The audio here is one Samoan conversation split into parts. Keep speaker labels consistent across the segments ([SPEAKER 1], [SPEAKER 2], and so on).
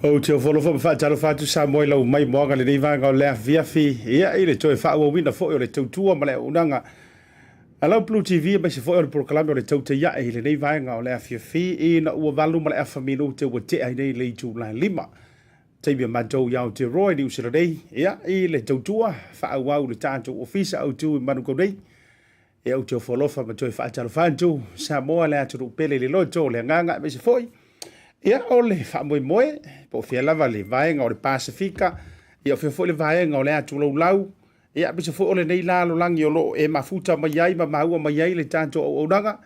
[SPEAKER 1] Ou te ofo alofa ma faatalofa atu Samoa i lau mai moaga lenei vaega o le afiafi, ia i le toe faaauauina foi o le tautua ma le auaunaga a lau Blue TV aemaise foi o le polokalame o le Tautai Ae i lenei vaega o le afiafi ina ua 8:30 minute ua tea ai nei le itula 5 taimi a matou i Aotearoa i Niu Sila nei, ia i le tautua faaauau i le tatou ofisa autu i Manukau nei. Ia ou te ofo alofa ma toe faatalofa atu Samoa le atunuu pele i le loto o le agaga aemaise foi ia o le faamoemoe po o fea lava le vaega o le Pasefika, ia o fea foi le vaega o le atu laulau, ia aemaise foi o lenei lalolagi o lo o e mafuta mai ai ma maua mai ai le tatou auaunaga.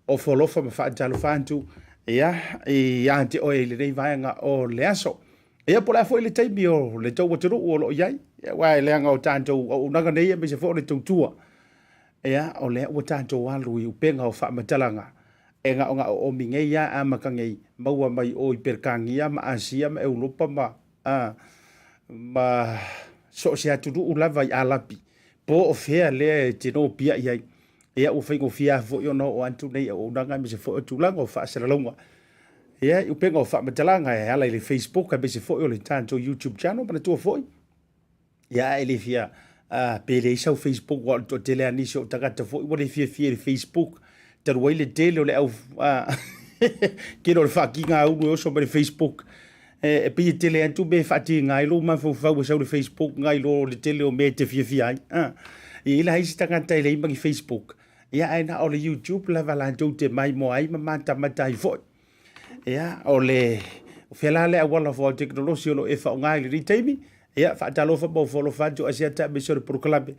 [SPEAKER 1] Ofo alofa ma faatalofa atu ia ia te oe i lenei vaega o le aso. Ia po o le a foi le taimi o le tou atunuu o lo o i ai, ia aua e leaga o tatou auaunaga nei aemaise foi o le tautua, ia o lea ua tatou alu i upega o faamatalaga e gaogao oomi nei lava amata nei maua mai o i Peretania ma Asia ma Europa ma a ma so o se atunuu lava i Alapi po o fea lea e te nopiai ai. Ia ua faigofie lava foi ona oo atu nei auaunaga aemaise foi o tulaga o faasalalauga. Ia, i upega o faamatalaga e ala i le Facebook aemaise foi o le tatou YouTube channel, manatua foi, ia a e le fia pe leai sau Facebook, aua o le toatele lava nisi o tagata foi ua le fiafia i le Facebook, talu ai le tele o le au tele o le faatigaulu e oso mai le Facebook. E pei e tele atu mea e faatiga ai lou mafaufau e sau le Facebook nai lo le tele o mea e te fiafia ai. E i ai la isi tagata e leai ma ni Facebook, ia ae na o le YouTube lava latou te maimoa ai ma matamata ai foi. Ia, o le o fea la le auala fua o tekonolosi o lo o e faaaoga i lenei taimi? Ia, faatalofa ma ofo alofa atu Asiata aemaise o le polokalame.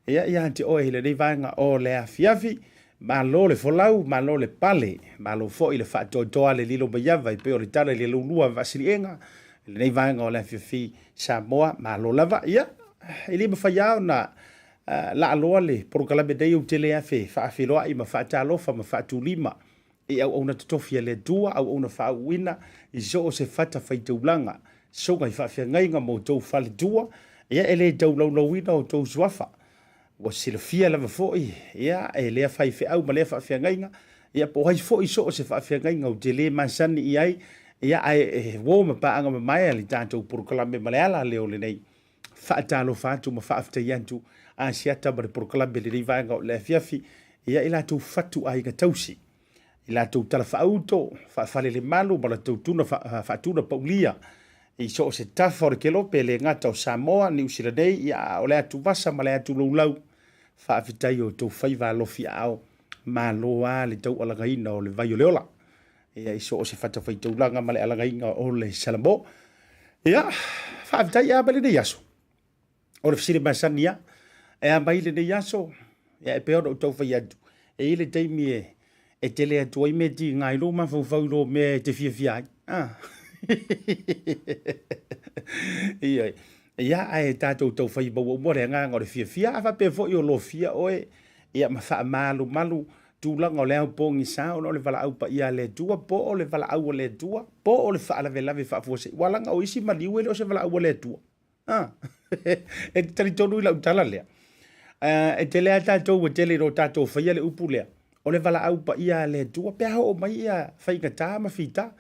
[SPEAKER 1] Ia, ia te oe i lenei vaega o le afiafi. Malo le folau, malo le pale, malo foi le faatoatoa le lilo mai ava e pei o le tala i le laulua vaasiliega i lenei vaega o le afiafi Samoa, malo lava. Ia, e le mafai lava ona laaloa le polokalame nei ou te le afe faafeiloai ma faatalofa ma faatulima i auauna totofi a le Atua, auauna faauuina i so o se fatafaitaulaga, soga i faafeagaiga ma outou faletua, ia e le taulaulauina outou suafa. Ua silafia lava foi, ia, e lea faifeau ma lea faafeagaiga, ia po o ai foi so o se faafeagaiga ou te le masani i ai, ia, ae e uo ma paaga mamae le tatou polokalame ma le ala lea o lenei faatalofa atu ma faafetai atu Asiata ma le polokalame i lenei vaega o le afiafi, ia i latou fatuaiga tausi, i latou tala faauto, faafalelemalu ma latou tuna faatuna paulia i so o se tafa o le kelope, e le gata o Samoa, Niu Sila nei, ia a o le atuvasa ma le atulaulau. Faafetai i outou faiva alofi aao, malo lava le taualagaina o le vai o le ola. Ia i so o se fatafaitaulaga ma le alagaina o le Salamo. Ia, faafetai e a mai lenei aso. O le fesili masani lava, e a mai lenei aso? Ia e pei ona ou tau fai atu, e i ai le taimi e, e tele atu ai mea tiga i lou mafaufau i lou mea e te fiafia ai. Ah. Ia, ia ae tatou tau fai maua uma le agaga o le fiafia, a faapea foi o lofia oe, ia ma faamalumalu tulaga o le ao pogisa ona o le valaau paia a le Atua, po o le valaau a le Atua, po o le faalavelave faafuasei. Ua laga o isi maliu e le o se valaau a le Atua. Ah. E te talitonu i lau tala lea. E tele lava tatou ua tele ina tatou faia le upu lea, o le valaau paia a le Atua pe a oo mai ia faigata ma fita.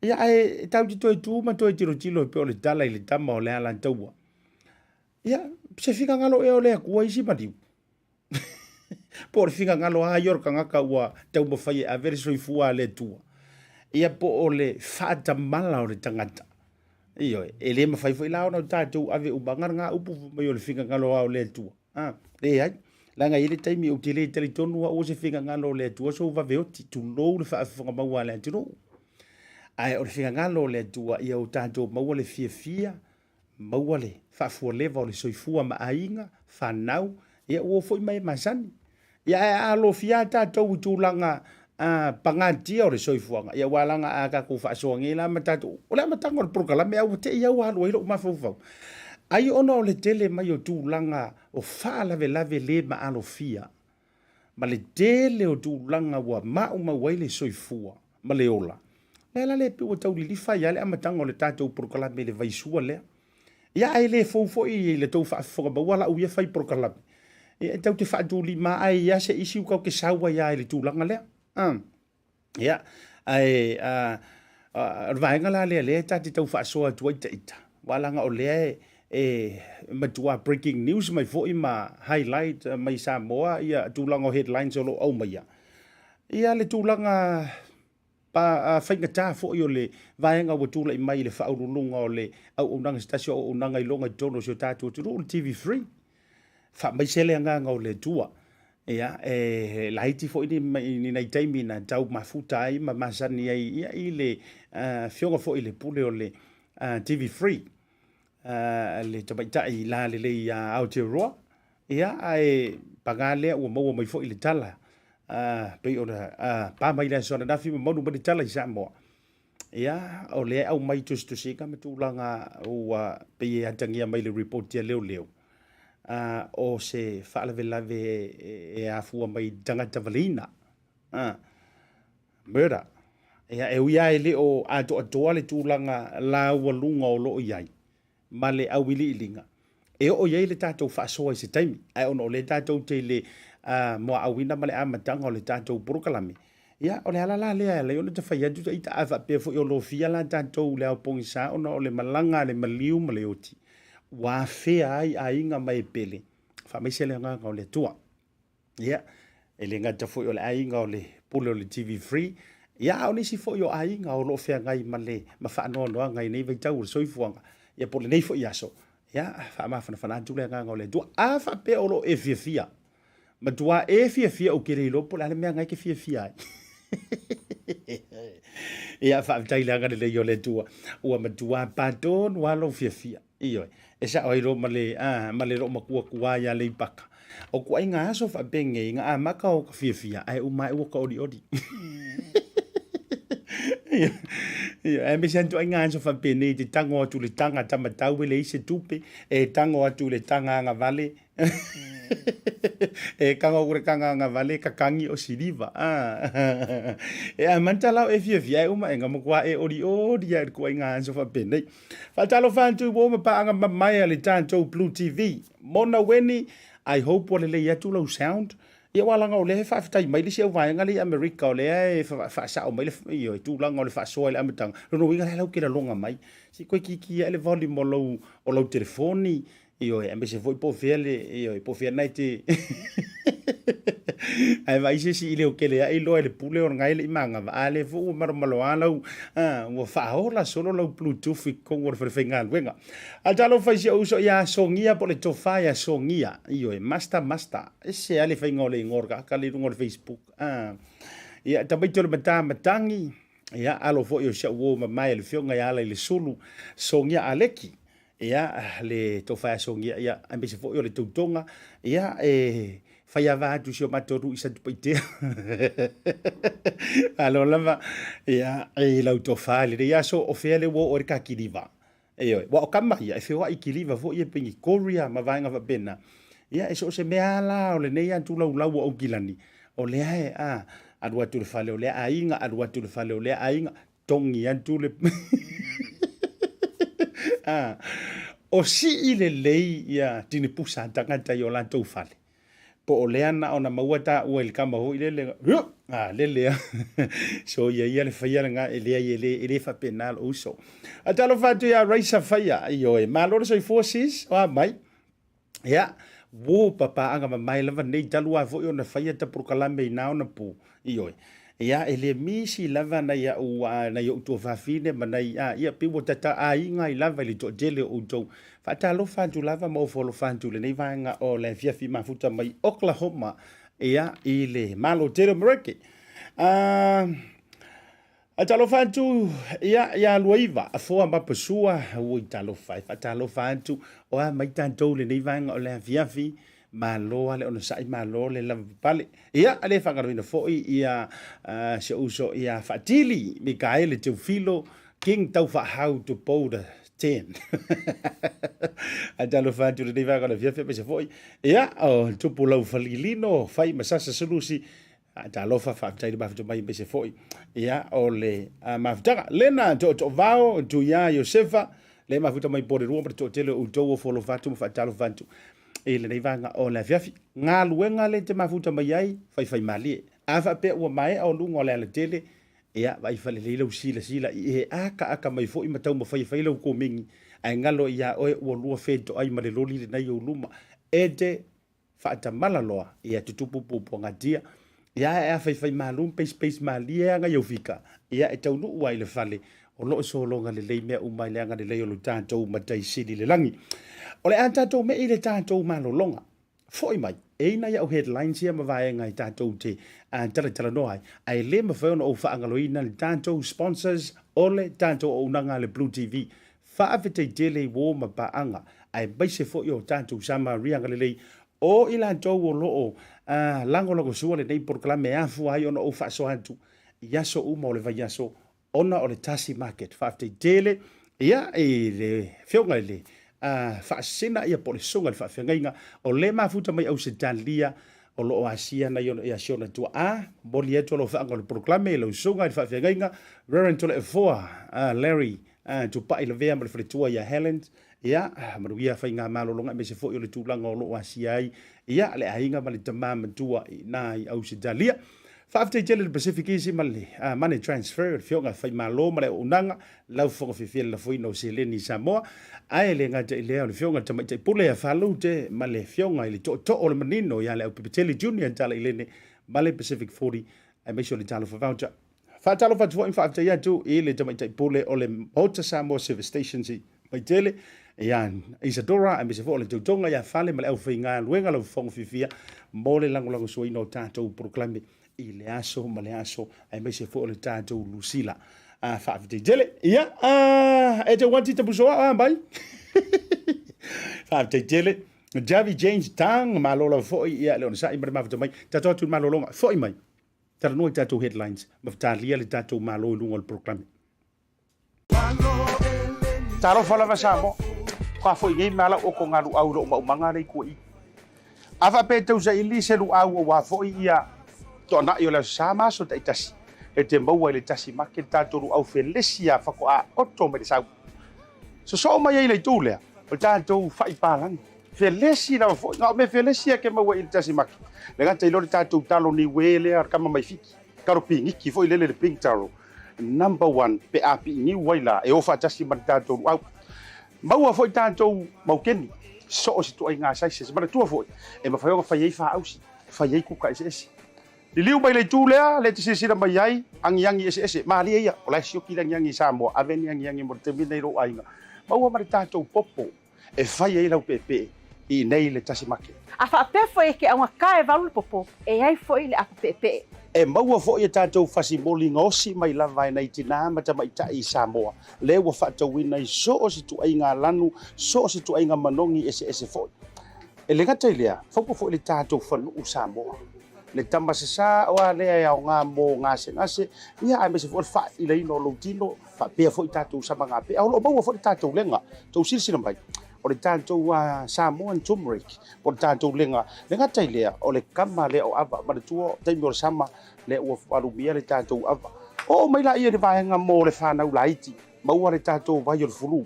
[SPEAKER 1] Ia ae tatou te toe tu ma toe tilotilo e pei o le tala i le tama o le Alataua. Ia, se finagalo ea o le Atua isi maliu? Po o le finagalo lava ia o le tagata ua taumafai e ave le soifua a le Atua, ia po o le faatamala o le tagata. Ioe, e le mafai foi la ona tatou ave umaga lena upu fai mai o le finagalo lava o le Atua. A, leai, leaga e i ai le taimi ou te le talitonu au o se finagalo o le Atua sou vave oti, tulou le faafofoga maua a le atunuu. Ae o le finagalo o le Atua ia o tatou maua le fiafia maua le faafualeva o le soifua ma aiga, fanau, ia ua foi mai e masani. Ia ae a alofia lava tatou i tulaga pagatia o le soifuaga, ia aua leaga a tatou faasoa nei la ma tatou, o le amataga o le polokalame a ua te i au alu ai lou mafaufau. Ai ona o le tele mai o tulaga o faalavelave le maalofia ma le tele o tulaga ua maumau ai le soifua ma le ola, lea la le pei ua tau lilifa ai lava le amataga o le tatou polokalame i le vaisua lea. Ia ae le fou foi i le tou faafofoga maua lau ia fai polokalame. Ia e tatou te faatulima ae i ai se isi ua tatou te sau ai lava i le tulaga lea. Ia, ae O le vaega la lea lea ta te tau faasoa atu ai ita, aua leaga o lea e matua breaking news mai foi ma highlight mai Samoa ia tulaga o headlines o lo o aumaia. Ia le tulaga pa, faigata foi o le vaega ua tulai mai i le faauluuluga o le auaunaga, se tasi o auaunaga iloga i totonu o si o tatou atunuu, le TV3. Faamaise le agaga o le Atua. Ia, e laiti foi ni, ni nai taimi na tau mafuta ai ma masani ai ia, i le afioga foi i le pule o le TV3, le tamaitai la lelei ia Aotearoa. Ia, ae paga lea ua maua mai foi le tala, pei ona pa mai le aso ananafi ma maunu mai le tala i Samoa. Ia, o lea e aumai tusitusiga ma tulaga ua pei e atagia mai le ripoti a leoleo, o se faalavelave e afua mai i tagata valeina, murder. Ia, e ui lava e le o atoatoa le tulaga laualuga o lo o i ai ma le auiliiliga, e oo i ai le tatou faasoa i se taimi, ae ona o lea tatou te i le muaauina ma le amataga o le tatou polokalame, ia, o le ala la lea e ala ai ona tafai atu ita, a faapea foi o lofia la tatou i le ao pogisa ona o le malaga a le maliu ma le oti, ua afea ai aiga ma e pele, faamaise le agaga o le Atua. Ia, e le gata foi o le aiga o le pule o le TV3, ia, a o nisi foi o aiga o lo o feagai ma le ma faanoanoaga i nei vaitau o le soifuaga, ia po o lenei foi aso, ia, faamafanafana atu le agaga o le Atua. A faapea o lo o e fiafia, matua e fiafia ou te le iloa po o le a le mea na e te fiafia ai. Ia, faafetai i le agalelei o le Atua, ua matua pa tonu lava lou fiafia. Ioe, e sao ai loa ma le, a, ma le loomakuakua ia Leipaka. O kuaiga aso faapenei na amata o ka fiafia, ae uma ae ua ka olioli. Ioe, aemaise lava ituaiga aso faapenei e te tago atu i le taga tamatau e leai se tupe, e tago atu i le taga agavale, e tago atu i le taga agavale e kakagi o siliva. E amata la o e fiafia ae uma ae matua e olioli lava i le ituaiga aso faapenei. Faatalofa atu i uo ma paaga mamae a le tatou Blue TV. Mona Weni, I hope ua lelei atu lau sound. Ia aua leaga o lea e faafetai mai le isi au vaega lea i Amerika o lea e faasao mai le ioe, tulaga o le faasoa i le amataga. Lona uiga la e lau te laloga mai. Se i toe kiki ae le volume o lau telefoni, Ioe, aemaise foi po o fea le, ioe, po o fea na e te Ae vaai se isi i leokele ae iloa e le pule o lena e le i manava, a lea foi ua malomaloa lau, a, ua faaola solo lau bluetooth i totonu o le falefaigaluega. Ae talofa i si ou uso ia Sogia po o le tofa ia Sogia, ioe, master, master, ese lava le faiga o le igoa o le tagata lea i luga o le Facebook. A, ia, tamaiti o le matamatagi, ia, alo foi o si au uo mamae le afioga ia Alailesulu, Sogia Aleki. Ia, le tofa ia Sogia, ia, aemaise foi o le tautoga, ia, e faiava atu i si o matou nuu i Satupaitea. Malo lava, ia, i lau tofa i lenei aso, o fea lea ua oo ai le ta kiliva? Ioe, aua o tama ia, e feoai i kiliva foi ia pei ni Korea ma vaega faapena. Ia, e so o se mea lava la o lenei lava tulaulau o Aukilani, o lea e, a, alu atu i le fale o lea aiga, alu atu i le fale o lea aiga, togi atu le ah, o sii lelei ia tinipusa a tagata i o latou fale po o lea na ona maua taua i le kama foi lele a lele a so ia ia le faia lena e leai e le e le faapena lou uso. A talofa atu ia Raisa Faia, ioe, malo le soifua sis, o a mai. Ia, ua papaaga mamae lava nei talu lava foi ona faia ta polokalame i na ona pu, ioe. Ia, e le misi lava nai au, nai ou tuafafine ma nai, a, ia, pei ua tata aiga ai lava i le toatele o outou. Faatalofa atu lava ma ofo alofa atu i lenei vaega o le afiafi mafuta mai Oklahoma, ia, i le Malo tele o Amerika. Ah, Ae talofa atu ia ia Luaiva, Afoa ma Pasua, ui talofa e faatalofa atu, o a mai tatou lenei vaega o le afiafi, malo a le onosai, malo le lavapapale. Ia, a le faagaloina foi ia uh, si ou uso ia Faatili, Mikaele Teufilo, King Taufaahau Tupou the 10. Ae talofa atu lenei vaega o le afiafi, aemaise foi, ia, o Tupu Laufalilino, Fai ma Sasa Sulusi, Talofa, faafetai le mafuta mai aemaise foi ia o le mafutaga. Lena Tootoo Tuia Iosefa, le mafuta mai Porirua ma le toatele o outou o folofa atu ma faatalofa atu i lenei vaega o le afiafi. Galuega le te mafuta mai ai, faifaimalie. A faapea ua maea o luga o le alatele, Ia, vaai faalelei lau silasila i e akaaka mai foi ma taumafai e fai lau komeni, ae galo iā oe ua lua fetoai ma le loli lena i ou luma. E te faatamala loa, ia tutupu puapuagatia. Ia ae a faifai malu ma peispeis malie aga i au fika, ia e taunuu lava i le fale, o lo o sologa lelei mea uma i le agalelei o lo tatou Matai Sili i le lagi. O le a tatou me'i i le tatou malologa. Foi mai, e i nai au headlines ia ma vaega e tatou te talatalanoa ai, ae le mafai ona ou faagaloina le tatou sponsors o le tatou auaunaga a le Blue TV. Faafetai tele i uo ma paaga, aemaise foi o tatou Samaria agalelei o i latou o lo o lagolagosua lenei polokalame e afua ai ona ou faasoa atu i aso uma o le vaiaso ona o le Tasi Market. Faafetai tele ia i le Afioga i le Faasisina ia po o le Susuga i le Faafeagaiga o le mafuta mai Ausetalia o lo o asia nai ona ia si ona tuaa. Momoli atu alofaaga o le polokalame i lau Susuga i le Faafeagaiga Reverend Toleafoa Larry Tupai Lavea ma le faletua ia Helen. Ia, manuia faigamalologa aemaise foi o le tulaga o lo o asia ai ia le aiga ma le tama matua i ina i Ausetalia. Faafetai tele i le Pacific Easy ma le Money Transfer, le Afioga Faimalo ma le auaunaga, lau fofoga fiafia i le lafoina o seleni i Samoa. Ae le gata i lea, o le Afioga i le Tamaitai Pule ia Faalute ma le Afioga i le Tootoo o le Manino ia Leaupepetele Junior Talailene ma le Pacific 40 aemaise o le Talofa Voucher. Faatalofa atu foi ma faafetai atu i le Tamaitai Pule o le Maota Samoa Service Stations i Vaitele, ia Isadora, aemaise foi o le tautoga ia Fale ma le aufaigaluega lau fofoga fiafia mo le lagolagosuaina o tatou polokalame i le aso ma le aso, aemaise foi o le tatou Lusila. A faafetai tele. Ia, e te wanti tapusoa a mai. Faafetai tele. Javi James Tang, malo lava foi, ia le onosai ma le mafuta mai. Tatou atu i le malologa, foi mai. Talanoa i tatou headlines ma talia le tatou Malo i luga o le polokalame. Talofa lava Samoa. Ka foi nei mea lau oko ngā luau i lou maumaga lei kua i. A faapea e tausaili se luau aua foi ia toanai o le aso Sa ma aso taitasi, e te maua i le tasi make le tatou luau felesi a faatoa oto mai le sau. Sosoo mai ai le itu lea, o le tatou fai palagi. Felesi lava foi, na o mea felesi ia ke maua i le tasi make. Le gata i lea o le tatou talo niue lea, le kama mai Fiti, talo piniki foi lele le pink taro. Number one, pe a piiniu ai la, e o faatasi ma le tatou luau. Maua foi tatou maukeni, so o se ituaiga sizes. Manatua foi, e mafai ona fai ai faausi, fai ai kuka eseese. Liliu mai le itu lea, le te silasila mai ai, agiagi eseese, malie ia, o la e sioki le agiagi i Samoa, ave ni agiagi mo le taimi lenei i lou aiga. Maua ma le tatou popo e fai ai lau peepee i inei le tasi make.
[SPEAKER 2] A faapea foi e ke augata e valu le popo, e ai foi le apo peepee.
[SPEAKER 1] E maua foi e tatou fasimoli gaosi mai lava e nai tinā ma tamaitai i Samoa, lea ua faatauina i so o se ituaiga lanu, so o se ituaiga manogi eseese foi. E le gata i lea, faupa foi le tatou fanuu Samoa, le tama sasā oa lea e aoga mo gasegase, ia aemaise foi o le faailaina o lou tino, faapea foi tatou samagape. A o lo o maua foi le tatou lega, tou silasila mai, o le tatou Samoan turmeric, po o le tatou lega. Le gata i lea, o le kama lea o ava, manatua taimi o le sama, lea ua alumia le tatou ava. Oo mai laia i le vaega mo le fanau laiti, maua le tatou vai o le fulu,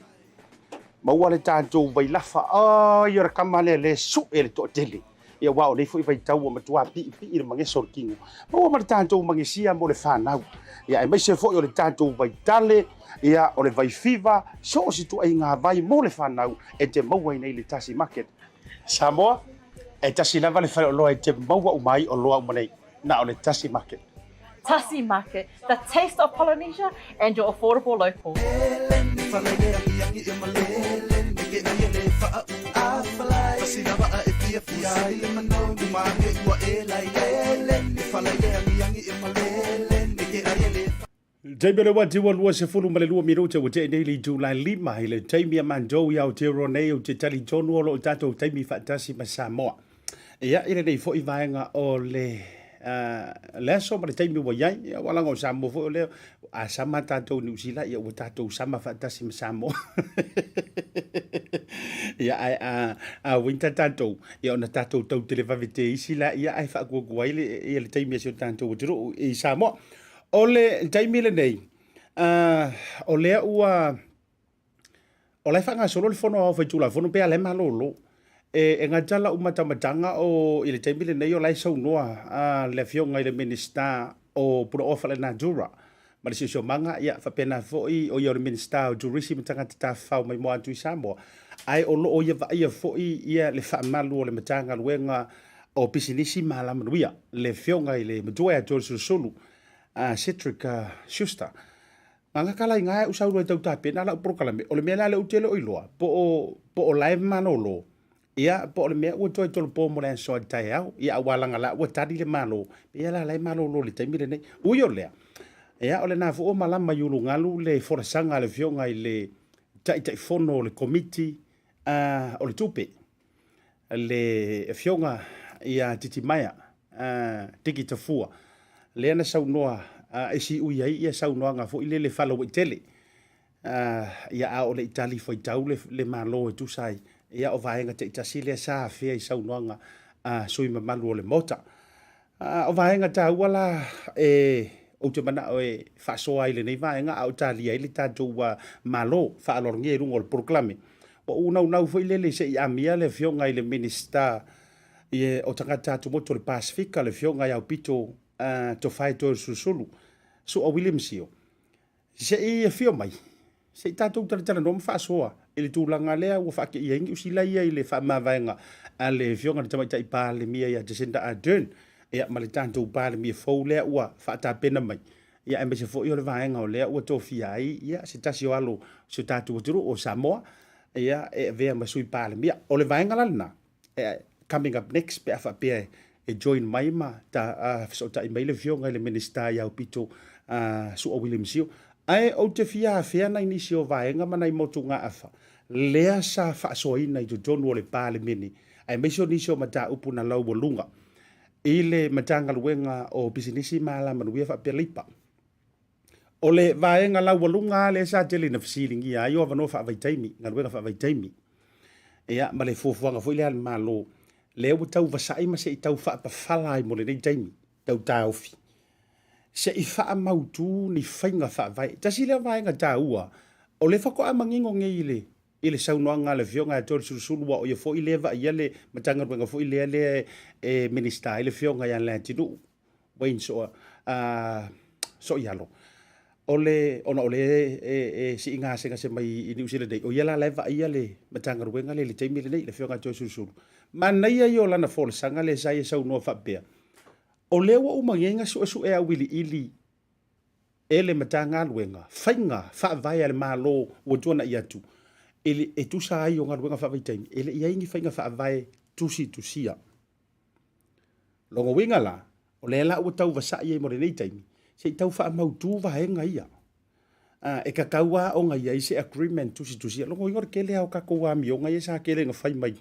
[SPEAKER 1] maua le tatou vailafa, ai o le kama lea le sue le toatele. Ia aua o nei foi vaitau ua matua piipii le mageso o le tino. Maua ma le tatou magesia mo le fanau. Ia aemaise foi o le tatou vaitale, ia o le vaifiva, so o se ituaiga vai mo le fanau e te maua i nei le Tasi Market. Samoa, e tasi lava le faleoloa e te maua uma ai oloa uma nei, na o le Tasi Market.
[SPEAKER 2] Tasi Market, the taste of Polynesia and your affordable local.
[SPEAKER 1] Taimi o le wā tiwa 22 minute ua tea nei le itula 5 i le taimi a matou i Aotearoa nei ou te talitonu o lo o tatou taimi faatasi ma Samoa. Ia, i lenei foi vaega o le le aso ma le taimi ua i ai, ia, ua laga o Samoa foi o lea, a sama tatou Niu Sila, ia ua tatou sama faatasi ma Samoa. Ia, ae a, a winter tatou, ia ona tatou tau televave te isi la, ia ae faakuakua ai le, ia le taimi a si o tatou atunuu i Samoa. O le taimi lenei, o lea ua, O la e faagasolo le Fono Aoao Faitulafono pe a la e malolo. E gata lau matamataga o i le taimi lenei o la e saunoa le Afioga i le Minisita o Punaoa Faalenatura. ma le Siosiomaga, ia faapena foi o ia o le Minisita o Turisi ma Tagata Tafafao Maimoa atu i Samoa, ae o lo o ia vaaia foi ia le faamalu o le Matagaluega o Pisinisi ma Alamanuia, le Afioga i le Matua ia Toeolesulusulu Cedric Schuster. Gagaka la iga e u sau loa e tau tapena lau polokalame, o le mea la lea ou te le o iloa, po o, po o la e malolo, ia, po o le mea ua toe tolopo mo le aso a le taeao, ia, aua leaga la ua tali le Malo, pei la la e malolo i le taimi lenei. Ui o lea, ia, o lena foi ua malama i ulugalu le folasaga a le Afioga i le Taitaifono o le Komiti o le Tupe, le Afioga ia Titimaea Tiki Tafua, lea na saunoa e siui ai ia saunoaga foi lele faalauaitele, ia a o le i talifuaitau le Malo e tusa ai, ia o vaega taitasi lea sa afea i saunoaga a sui usufono mamalu o le Maota. O vaega taua la e ou te manao e faasoa ai i lenei vaega a o talia ai le tatou Malo faaaloalogia i luga o le polokalame. Ua ou naunau foi lele se i amia le Afioga i le Minisita o Tagata Atumotu o le Pasefika, le Afioga ia Aupito Tofae Toeolesulusulu, Su'a William Sio, se i afio mai, se i tatou talatalanoa ma faasoa i le tulaga lea ua faateia ai Niu Sila ia i le faamavaega a le Afioga i le Tamaitai Palemia ia Jacinda Ardern, ia ma le tatou Palemia fou lea ua faatapena mai, ia aemaise foi o le vaega o lea ua tofia ai ia se tasi o alo o si o tatou atunuu o Samoa, ia e avea ma Sui Palemia. O le vaega la lena, coming up next pe a faapea e join mai ma ta fesootai mai le Afioga i le Minisita ia Aupito Su'a William Sio. Ae ou te fia afea nai nisi o vaega ma nai motugaafa lea sa faasoaina i totonu o le Palemene aemaise o nisi o mataupu na laualuga i le Matagaluega o Pisinisi ma Alamanuia faapea Leipa. O le vaega laualuga lava lea sa tele ina fesiligia ai o avanoa faavaitaimi, galuega faavaitaimi. Ia, ma le fuafuaga foi lea a le Malo, lea ua tau vasai ma se i tau faapafala ai mo lenei taimi, tau taofi, se i faamautu ni faiga faavae. Tasi lea vaega taua, o lea faatoa manino nei i le i le saunoaga a le Afioga ia Toeolesulusulu, aua o ia foi lea e vaaia le Matagaluega foi lea lea e Minisita ai le Afioga ia Leatinuu Wayne Soa, Soialo. O le, ona o lea e sii gasegase mai i Niu Sila nei, o ia la la e vaaia le Matagaluega lea i le taimi lenei, le Afioga ia Toeolesulusulu. Manaia ia o lana folasaga lea sa ia saunoa faapea, o lea ua uma nei ona suesue auiliili e le Matagaluega faiga faavae a le Malo ua tuanai atu i le, e tusa ai o galuega faavaitaimi, e le i ai ni faiga faavae tusitusia. Lona uiga la, o lea la ua tau vasai ai mo lenei taimi, se i tau faamautu vaega ia. E tatau lava ona i ai se agreement tusitusia. Lona uiga o le tele lava o tatou amioga ia sa tele ina fai mai.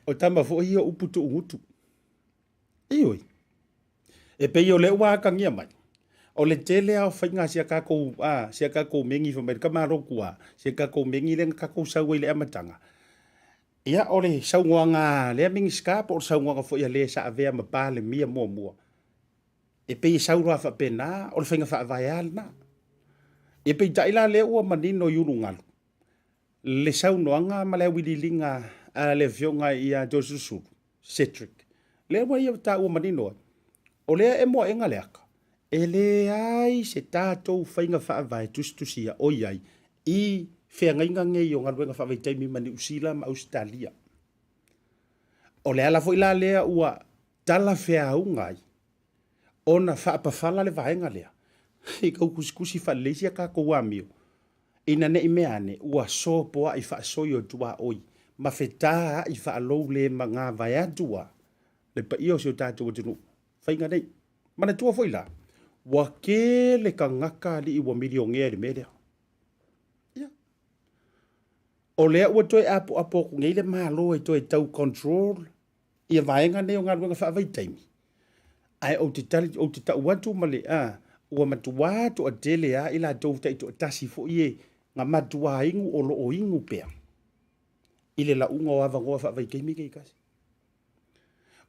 [SPEAKER 1] O tama foi ia o upu tuugutu. Ioe. E pei o lea ua atagia mai, o le tele lava o faiga a si a tatou, a, si a tatou megi fai mai le tamalotu a, si a tatou megi lea na tatou sau ai i le amataga. Ia, o le saunoaga a lea Minisita po o le saunoaga foi a le sa avea ma Palemia muamua, e pei e sau loa faapena, o le faiga faavae lava lena. Ia peitai la lea ua manino i ulugalu le saunoaga ma le auiliiliga a le Afioga ia Toeolesulusulu, Cedric, lea ua ia taua manino ai, o lea e moaega le aka, e leai se tatou faiga faavae tusitusia o i ai i feagaiga nei o galuega faavaitaimi ma Niu Sila ma Ausetalia. O le ala foi la lea ua talafeauga ai ona faapafala le vaega lea i tau tusitusi faalelei sia tatou amio ina ne i mea ane ua sopoa'i faasoi o tuaoi ma fetaa'i faalou le magavae atu a le paia o si o tatou atunuu faiga nei. Manatua foi la, ua tele tagata alii ua milionea i le mea lea. Ia. O lea ua toe apoapo atu nei le Malo e toe tau control ia vaega nei o galuega faavaitaimi, ae ou te tali, ou te tau atu ma le, a, ua matuā toatele lava i latou taitoatasi foi e na matuā inu o lo o inu pea i le lauga o avanoa faavaitaimi nei tasi.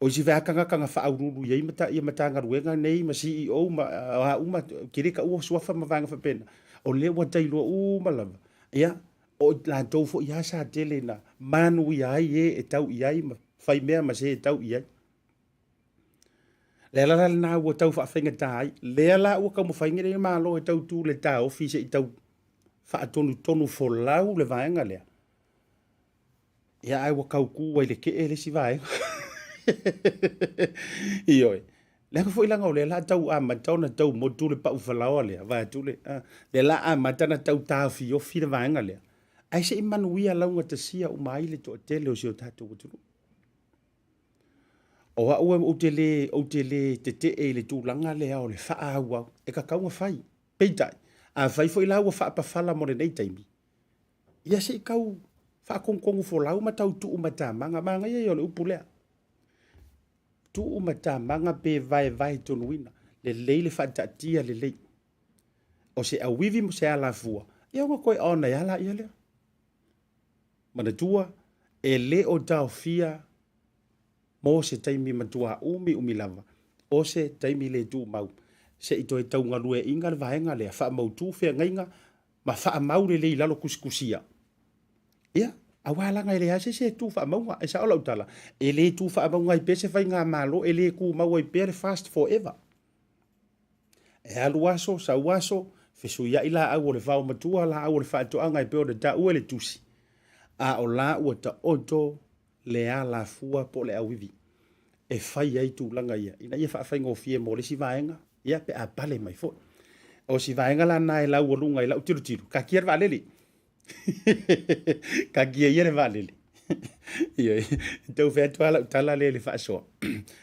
[SPEAKER 1] O isi foi lava tagata na faauluulu i ai ia Matagaluega nei ma CEO ma o a uma, ou te le taua suafa ma vaega faapena, o lea ua tailoa uma lava, ia, o i latou foi lava sa tele ina manuia ai e e tau i ai ma fai mea ma se e tau i ai. Le ala la lena ua tau faafaigata ai, lea la ua taumafai nei le Malo e tau tu le taofi se i tau faatonutonu folau le vaega lea. Ia ae ua tau tu ai le kee le isi vaega. Ioe. Leaga foi laga o lea la tau amata ona tau motu le pau falaoa lea, vaeatu le, lea la amata ona tau taofiofi le vaega lea. Ae se i manuia laugatasia uma ai le toatele o si o tatou atunuu. O au ou te le, ou te le tetee i le tulaga lea o le faaauau, e tatau ona fai. Peitai, afai foi la ua faapafala mo lenei taimi, ia se i tau faatonutonu folau ma tau tuumatamaga, manaia ia o le upu lea. Tuumatamaga pe vaevae tonuina, lelei le faataatia lelei. O se auivi ma se alafua, ia ona toe on ai lava laia lea. Manatua, e le o taofia mo se taimi matua umiumi lava, o se taimi le tumau, se i toe taugalueaiina le vaega lea, faamautu feagaiga ma faamau lelei i lalo tusitusia. Ia, aua laga e leai se isi e tu faamauga, e sao lau tala, e le tu faamauga ai pea se faigamalo, e le tumau ai pea le fast forever. E alu aso, sau aso, fesuiai laau o le vaomatua, laau o le faatoaga e pei ona taua e le tusi, a o la ua taoto le alafua po o le auivi e fai ai tulaga ia, ina ia faafaigofie mo le isi vaega, ia pe a pale mai foi. O si vaega la na e laualuga i lau tilotilo, taatia le vaalele. Taatia ia le vaalele. Ioe, e tau fai atu lava lau tala lea i le faasoa,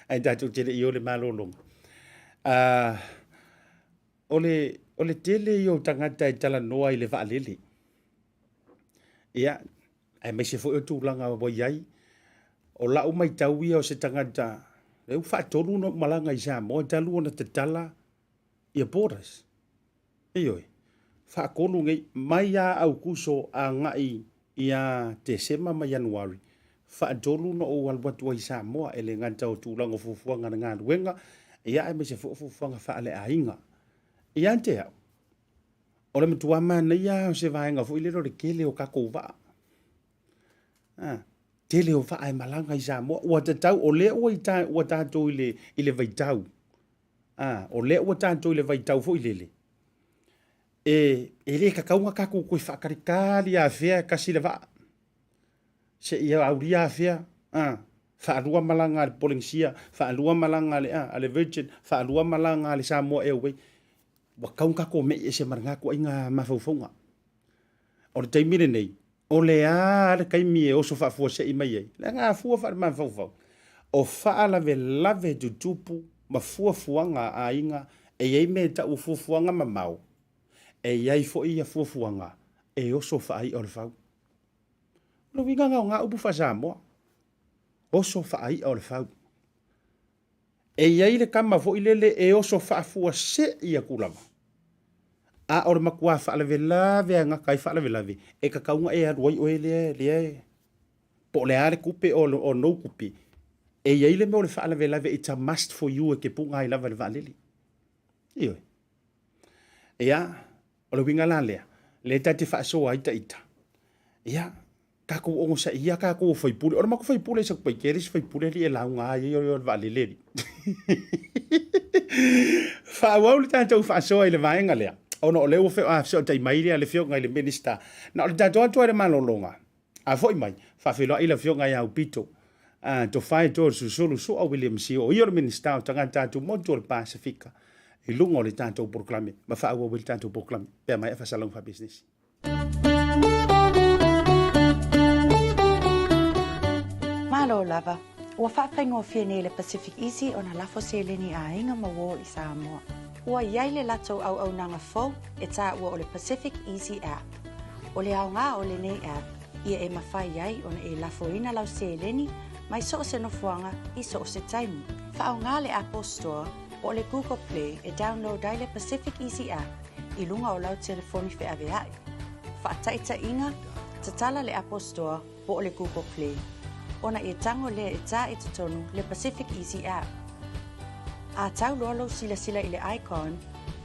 [SPEAKER 1] ae tatou te le i o i le malologa. O le tele ia o tagata e talanoa i le vaalele, ia, aemaise foi o tulaga ua i ai. O lau matau ia o se tagata, lea ua faatolu ona ou malaga i Samoa talu ona tatala ia borders. Ioe, faatolu nei, mai ia Aukuso agai ia Tesema ma Ianuari, faatolu ona ou alu atu ai i Samoa, e le gata o tulaga o fuafuaga a le galuega, ia aemaise foi o fuafuaga faaleaiga. Ia te au, o le matua manaia lava o se vaega foi lele o le tele o tatou vaa. Tele o vaa e malaga i Samoa, ua tatau, o lea ua, ua tatou i le vaitau, o lea ua tatou i le vaitau foi lele, e le tatau ona tatou toe faatalitali afea e tasi le vaa, seia aulia afea, faalua malaga a le Polenisia, faalua malaga a le Virgin, faalua malaga a le Samoa Airways. Ua tatau ona tatou mei ese ma lena ituaiga mafaufauga. O le taimi lenei, o le a le taimi e oso faafuasei mai ai, leaga a fua faale-mafaufau, o faalavelave tutupu ma fuafuaga a aiga, e i ai mea e tau o fuafuaga mamao, e i ai foi ia fuafuaga e oso faai'a o le fau. O le uiga lena o na upu faa-Samoa, oso faai'a o le fau. E i ai le tama foi lele e oso faafuasei atu lava, a o le matua faalavelave a gata ai faalavelave, e tatau ona e alu ai oe lea, lea po o le a le tupe o no tupe, e i ai le mea o le faalavelave, it's a must for you e te puna ai lava i le vaalele. Ioe. Ia, o le uiga la lea, lea ta te faasoa ai taita. Ia, tatou onosaia tatou o faipule. O le matou faipule i Satupaitea, le isi faipule alii e lauga ai o le vaalele alii. Faaauau le tatou faasoa i le vaega lea, ona o lea ua fesootai mai le afioga i le Minisita. Na o le tatou atu ai le malologa, a foi mai, faafeiloai le afioga ia Aupito, Tofae Toeolesulusulu Sua William Sio, o ia o le Minisita o Tagata Tumotu o le Pasefika, i luga o le tatou polokalame, ma faaauau ai le tatou polokalame, pe a maea faasalalauga faapisinisi.
[SPEAKER 3] Malo lava. Ua faafaigofie nei le Pacific Easy ona lafo seleni a aiga ma uō i Samoa. Ua i ai le latou auaunaga fou e taua o le Pacific Easy App. O le aoga o lenei app, ia e mafai ai ona e lafoina lau seleni mai so o se nofoaga i so o se taimi. Faaaoga le Apple Store po o le Google Play e download ai le Pacific Easy App i luga o lau telefoni feaveaʻi. Faataitaiga, tatala le Apple Store po o le Google Play, ona e tago lea e tā i totonu le Pacific Easy App. A tau loa lou silasila i le icon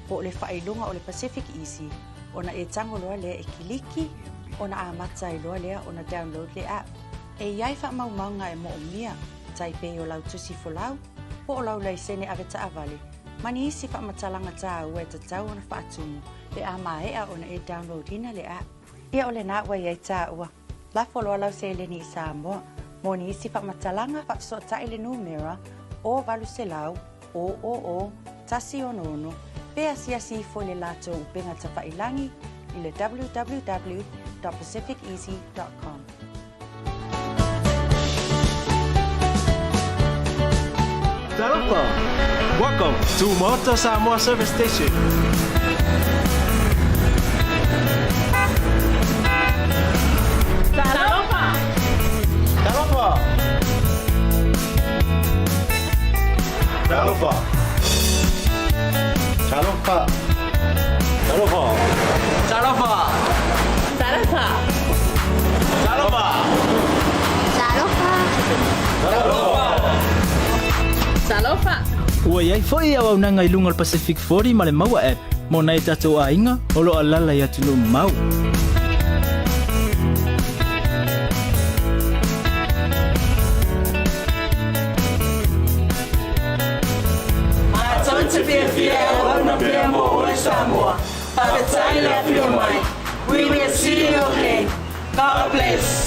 [SPEAKER 3] po o le faailoga o le Pacific Easy, ona e tago loa lea e kiliki, ona amata ai loa lea ona download le app. E i ai faamaumauga e moomia, tai pei o lau tusi folau, Po o lau laisene avetaavale ma ni isi faamatalaga taua e tatau ona faatumu pe a maea ona e download ina le app. Ia o lenā ua i ai tāua. Lafo loa lau seleni i Samoa. Mo ni isi faamatalaga faafesootai le numera 0800 000 166 pe asiasi ifo i le latou upega tafailagi i le www.pacificeasy.com.
[SPEAKER 4] Talofa! Welcome to Maota Samoa Service Station.
[SPEAKER 2] Talofa!
[SPEAKER 4] Talofa!
[SPEAKER 5] Talofa. Talofa.
[SPEAKER 4] Talofa! Talofa!
[SPEAKER 2] Talofa!
[SPEAKER 4] Talofa!
[SPEAKER 2] Talofa! Talofa!
[SPEAKER 6] Ua iai foi auaunaga i luga o le Pacific 40 ma le Maua app mo nai tatou aiga o lo o alala i atunuu mamao.
[SPEAKER 7] Matou te fiafia e auauna pea mo oe Samoa. Faafetai le afio mai. We will see you again. God bless.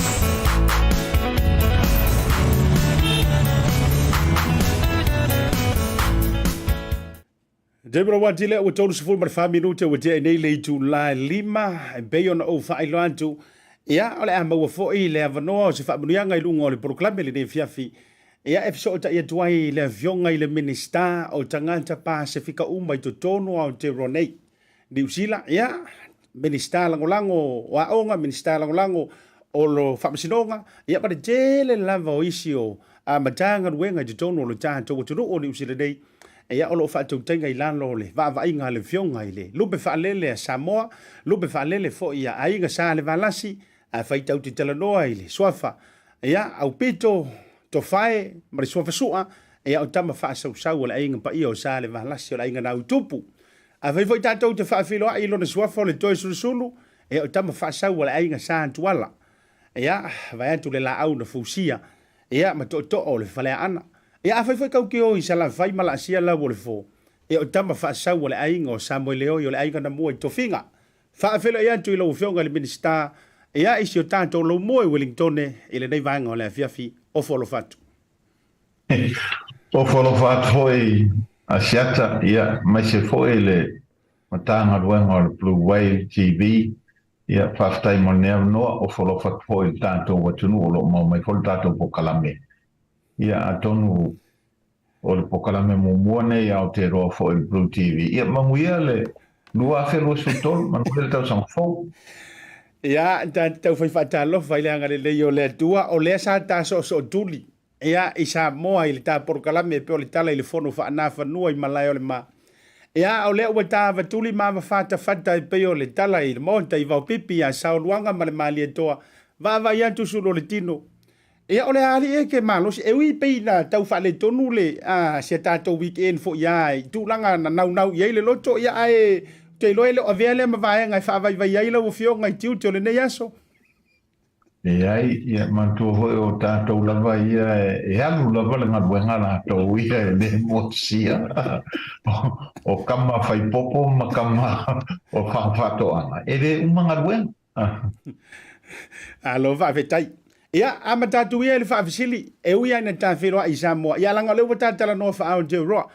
[SPEAKER 1] Debra Watile ua 34 minute ua tea nei le itula e 5 e pei ona ou faailoa atu. Ia, o le a maua foi le avanoa o se faamanuiaga i luga o le polokalame lenei afiafi. Ia, e fesootai atu ai le afioga i le Minisita o Tagata Pasefika uma i totonu o Aotearoa nei. Niu Sila, ia, Minisita Lagolago o Aoga, Minisita Lagolago o lo Faamasinoga, ia ma le tele lava o isi o Matagaluega i totonu o lo tatou atunuu o Niu Sila nei, ia, o lo o faatautaiga i lalo o le vaavaaiga a le Afioga i le Lupe Faalele a Samoa, Lupe Faalele foi a Aiga Sa Levalasi, afai tatou te talanoa i le suafa, ia, Aupito, Tofae ma le suafa Sua, ia, o tama faasausau o le aiga paia o Sa Levalasi o le aiga Nautupu. Afai foi tatou te faafeiloai i lona suafa o le Toesulusulu, ia o tama faasau a le aiga Sa Tuala. Ia, vaeatu le laau na fausia, ia ma tootoo o le Faleaana. Ia afai foi kau ke o i Salafai ma laasia lau o le fo, ia o tama faasau a le aiga o Samoeleoi o le aiga na mua i Tofiga. Faafeiloai atu i lau Afioga i le Minisita, ia i si o tatou laumua i Wellingtone i lenei vaega o le afiafi. Ofo alofa atu.
[SPEAKER 5] Ofo alofa atu foi Asiata, ia, aemaise foi le Matagaluega o le Blue Whale TV, ia, faafetai mo lenei avanoa. Ofo alofa atu foi i le tatou atunuu o lo o maua mai foi le tatou polokalame. Ia, atonu o le polokalame muamua nei a Aotearoa foi i le Blue TV. Ia, manuia le 2023, manuia le tausaga fou.
[SPEAKER 1] Ia, ta te taufai faatalofa i le agalelei o le Atua, o lea sa ta soosootuli, ia, i Samoa i le ta polokalame e pei o le tala i le fono faanafanua i malae o le ma. Ia, o lea ua ta avatuli ma avafatafata e pei o le tala i le maota i Vaopipi ia Saoluaga ma le Malietoa, vaavaai atu sulu o le tino. Ia, o le a alii e ke malosi, e ui pei na tau faaletonu le a si a tatou weekend foi a i tulaga na naunau i ai le loto, ia ae ou te iloa e le o avea lea ma vaega e faavaivai ai lau Afioga i tiute o lenei aso.
[SPEAKER 5] Leai, ia manatua foi o tatou lava ia e alu lava le galuega latou ia e le motusia o kama faipopo ma kama o faatoaga, e le uma galuega.
[SPEAKER 1] Alo faafetai. Ia, amata atu ia i le faafesili, e ui lava ina ta feiloai i Samoa, ia leaga o lea ua ta talanoa faa-Aotearoa.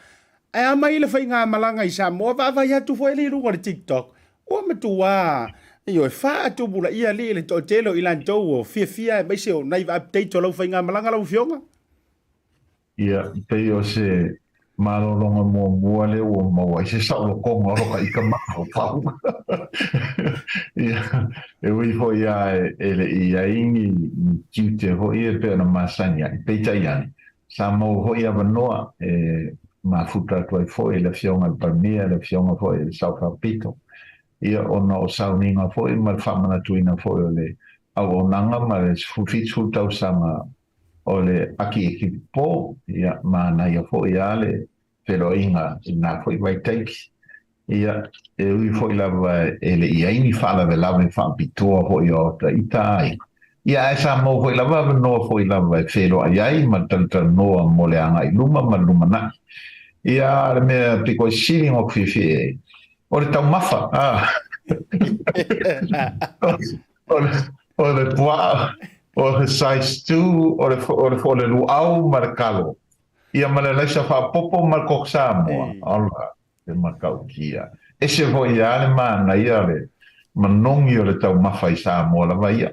[SPEAKER 1] Ae a mai le faigamalaga i Samoa, vaavaai atu foi alii i luga o le TikTok, ua matua ioe, faatupulaia alii i le toatele o i latou o fiafia aemaise o nai update o lau faigamalaga lau Afioga.
[SPEAKER 5] Ia, pei o se malologa muamua lea ua maua ai se saolotoga o lota ita mafaufau. Ia, e ui foi lava e le i i ai ni tiute foi ia e pei ona masani ai, peitai ane, sa maua foi avanoa e mafuta atu ai foi le Afioga i le Palemia, le Afioga foi i le Sao Faapito, ia, ona o sauniga foi ma le faamanatuina foi o le auaunaga ma le 17 tausaga o le akiaki pō, ia, manaia foi lava le feloaiga i lena foi vaitaimi. Ia, e ui foi lava e le i ai ni faalavelave faapitoa foi o ota ita aiga. Ia, ae sa maua foi lava avanoa foi lava e feiloai ai ma talatalanoa mo le agai i luma ma le lumanai. Ia, a o le mea piko i sili ona ou fiafia i ai, o le taumafa, a. O le, o le puaa, o le size 2, o le, o le, o le luau ma le kalo. Ia ma le alaisa faaopoopo ma le koko Samoa. Ola, te matautia. Ese foi lava le manaia o le manogi o le taumafa i Samoa lava ia.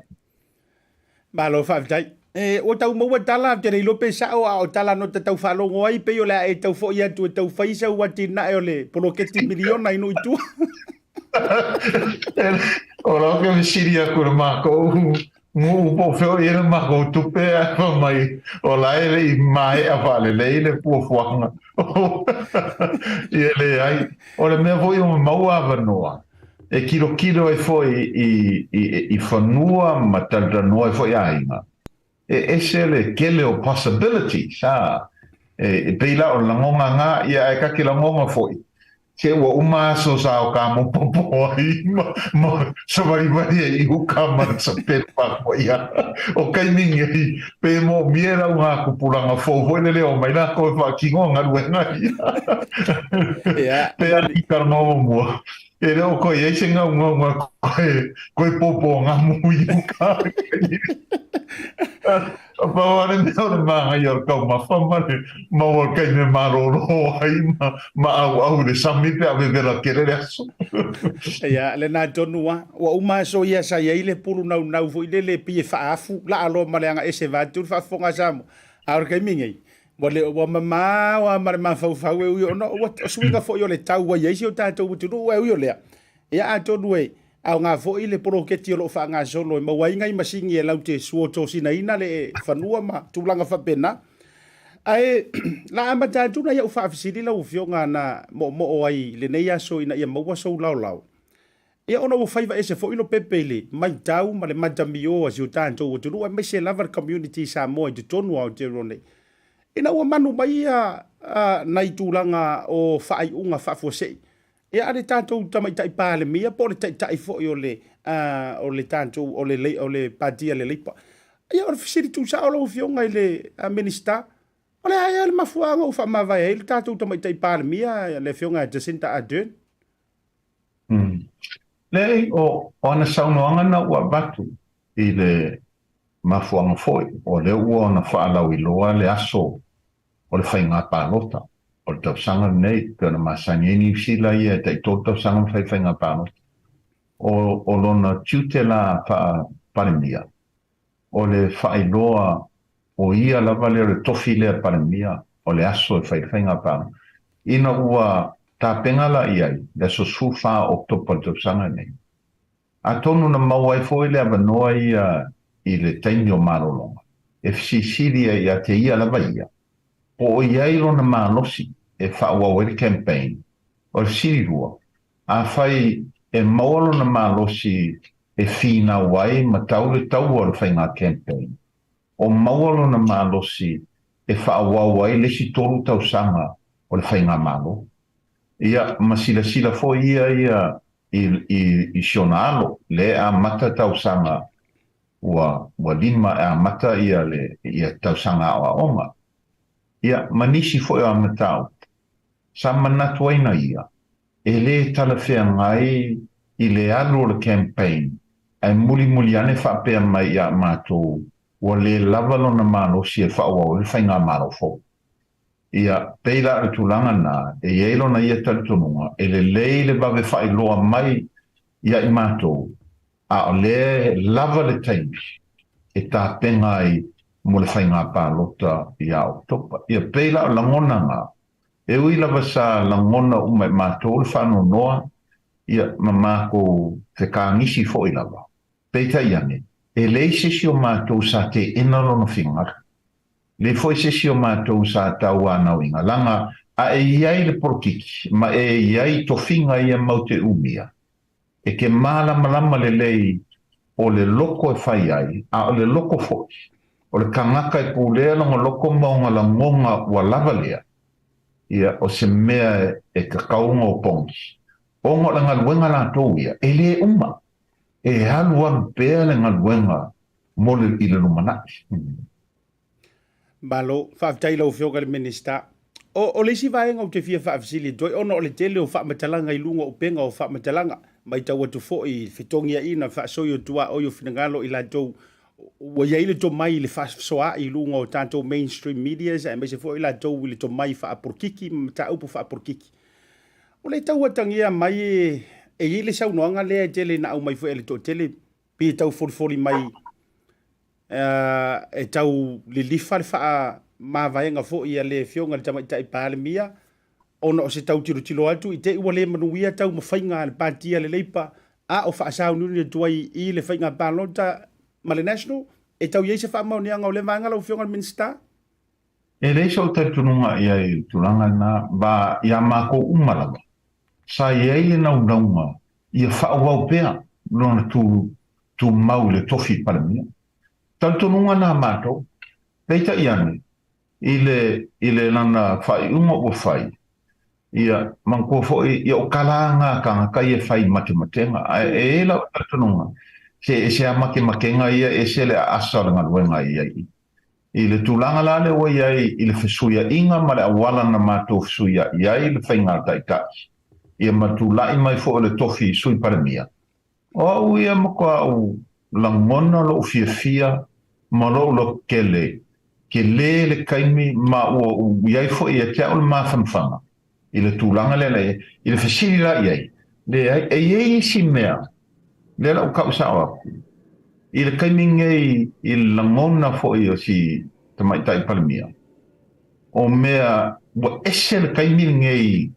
[SPEAKER 1] Malo faafetai. E, ua tau maua tala, ou te le iloa pe sao, a o tala no te tau faalogo ai, pei o le a e tau foi atu e tau fai sau atinae o le poloketi miliona i nuu i tua.
[SPEAKER 5] O lau ke fesili aku i le makou Nuu po o fea o i ai le makou tupe ae fai mai o la e le i maea faalelei le fuafuaga. Ia leai. O le mea foi ua maua avanoa e kilokilo ai foi i, i, i fanua ma talatalanoa ai foi aiga, e ese le tele o possibilities, a. E, e pei la o le lagoga na, ia ae ta te lagoga foi, Se ua uma aso sa o ka mopopo ai ma, ma savalivali ai i uka ma le sapelu a ia. O kaimi nei, pe moomia e lau ngā kupuranga fou foi lele o mai lākou e whaakino a galuega ia.
[SPEAKER 1] Ia,
[SPEAKER 5] Pe a ki karanga o mua. E le o koe ai se ngaungaunga koe, koe pōpō ngamu i uka. Pau lava le mea o le māngai o le taumafa ma le mau o le taimi e malōlō ai ma, ma ʻauʻau i le sami pe a vevela tele le aso.
[SPEAKER 1] Ia, lena tonu lava. Ua uma aso ia sa i ai le pulu naunau foi lele e pei e faaafu laa loa ma le agaese vaeatu le faafofoga a Samoa. A o le taimi nei, ua le, ua mamao lava ma le mafaufau e ui ona ua, o suiga foi o le tau ua i ai si o tatou atunuu ae ui o lea, Ia atonu e aoga foi le poloketi o lo o faagasolo e maua ai nai masini e latou te suotosinaina le fanua ma tulaga faapena. Ae la amata atu nai au faafesili lau Afioga na moomoo ai i lenei aso ina ia maua sou laolao. Ia ona ua faiva ese foi Lopepe i le maitau ma le matamio a si o tatou atunuu aemaise lava le community Samoa i totonu o Aotearoa nei. Ina ua manu mai ia nai tulaga o faaiuga faafuasei Ia a le tatou Tamaitai Palemia po o le Taitai foi o le o le tatou o le o le Pati a le Leipa. Ia o le fesili tuusao lau Afioga i le Minisita, o le a ea le mafuaaga ua faamavae ai le tatou Tamaitai Palemia le Afioga ia Jacinda Ardern?
[SPEAKER 5] Leai, o ana saunoaga na ua avatu i le mafuaaga foi, o lea ua ona faalauiloa le aso o le faiga palota o le tausaga lenei, pei ona masani ai Niu Sila ia e tai tolu tausaga ma fai faiga palota. O, o lona tiute la faa-Palemia, o le faailoa o ia lava lea o le tofi lea Palemia o le aso e fai le faiga palota. Ina ua tapena la i ai le aso 14 o Oketopa o le tausaga lenei, Atonu na maua ai foi le avanoa ia i le taimi o malologa, e fesilisili ai ia te ia lava ia, po o i ai lona malosi e faaauau ai le campaign. O le fesili lua, afai e maua lona malosi e finau ai ma tau le taua o le faiga campaign, o maua lona malosi e faaauau ai le isi tolu tausaga o le faigamalo. Ia, ma silasila foi ia ia i, i, i si ona alo, lea e amata tausaga ua, ua lima e amata ia le, ia tausaga aoaoga. Ia, ma nisi foi o a mataupu, sa manatu ai na ia, e le talafeagai i le alu o le campaign, ae mulimuli ane faapea mai ia matou, ua le lava lona malosi e faaauau ai le faigamalo fou. Ia, pei la o le tulaga lena, e i ai lona ia talitonuga, e lelei le vave faailoa mai ia i matou, a o lea e lava le taimi e tapena ai mo le faiga palota ia Oketopa. Ia, pei la o lagona na, e ui lava sa lagona uma e matou le faanoanoa, ia, ma makou fekagisi foi lava. Peitai ane, e leai se isi o matou sa teena lona finagalo. Leai foi se isi o matou sa tauanauina, laga a e i ai le polokiki ma e i ai tofiga ia mau te umia, e te malamalama lelei o le loko e fai ai, a o le loko foi o le kangaka e pulea lona loko ma ona lagoga ua lava lea, ia, o se mea e tatau ona opogi. Ona o le galuega latou ia, e le uma, e alualu pea le galuega. mo le i le lumanai.
[SPEAKER 1] Malo, faafetai i lau Afioga i le Minisita. O, o le isi vaega ou te fia faafesili atu ai, ona o le tele o faamatalaga i luga o upega o faamatalaga, matau atu foi i fetogiaiga faasoi o tuaoi o finagalo i latou ua i ai le tomai i le faasoaai i luga o tatou mainstream medias aemaise foi i latou i le tomai faapolokiki ma mataupu faapolokiki. O le tau atagia mai e i ai le saunoaga lea e tele ina aumai foi e le toatele pe tau folifoli mai e tau lilifa le faamavaega foi a le Afioga i le Tamaitai Palemia ona o se tau tilotilo atu i te i ua le manuia taumafaiga a le Pati a le Leipa a o faasauniuni atu ai i le faiga palota ma le National. E tau i ai se faamaoniaga o lea vaega lau Afioga i le Minisita?
[SPEAKER 5] E leai sou talitonuga i ai i le tulaga lena, ba iā mākou uma lava, sa i ai le naunauga ia faaauau pea lona tū tumau i le tofi Palemia. Talitonuga na mātou, peitai ane, i le i le lana faaiuga ua fai, ia, manatua foi, ia o kala ngā tāngata ia e fai i matematega, ae e i ai lau talitonuga, se ese a matematega ia, ese le aasa o le galuega e i ai i. I le tulaga la lea ua i ai i le fesuiaiga ma le auala na matou fesuiai ai le faiga taitai, ia ma tulai mai foi o le tofi Sui Palemia, o au ia matua ou lagona lou fiafia ma lou lototele, tele le taimi ma ua ou i ai foi ia te au le mafanafana i le tulaga lea na i ai. I le fesili la i ai, leai, e i ai isi mea, lea la ua tau sao atu, i le taimi nei i le lagona foi o si Tamaitai Palemia, o mea ua ese le taimi lenei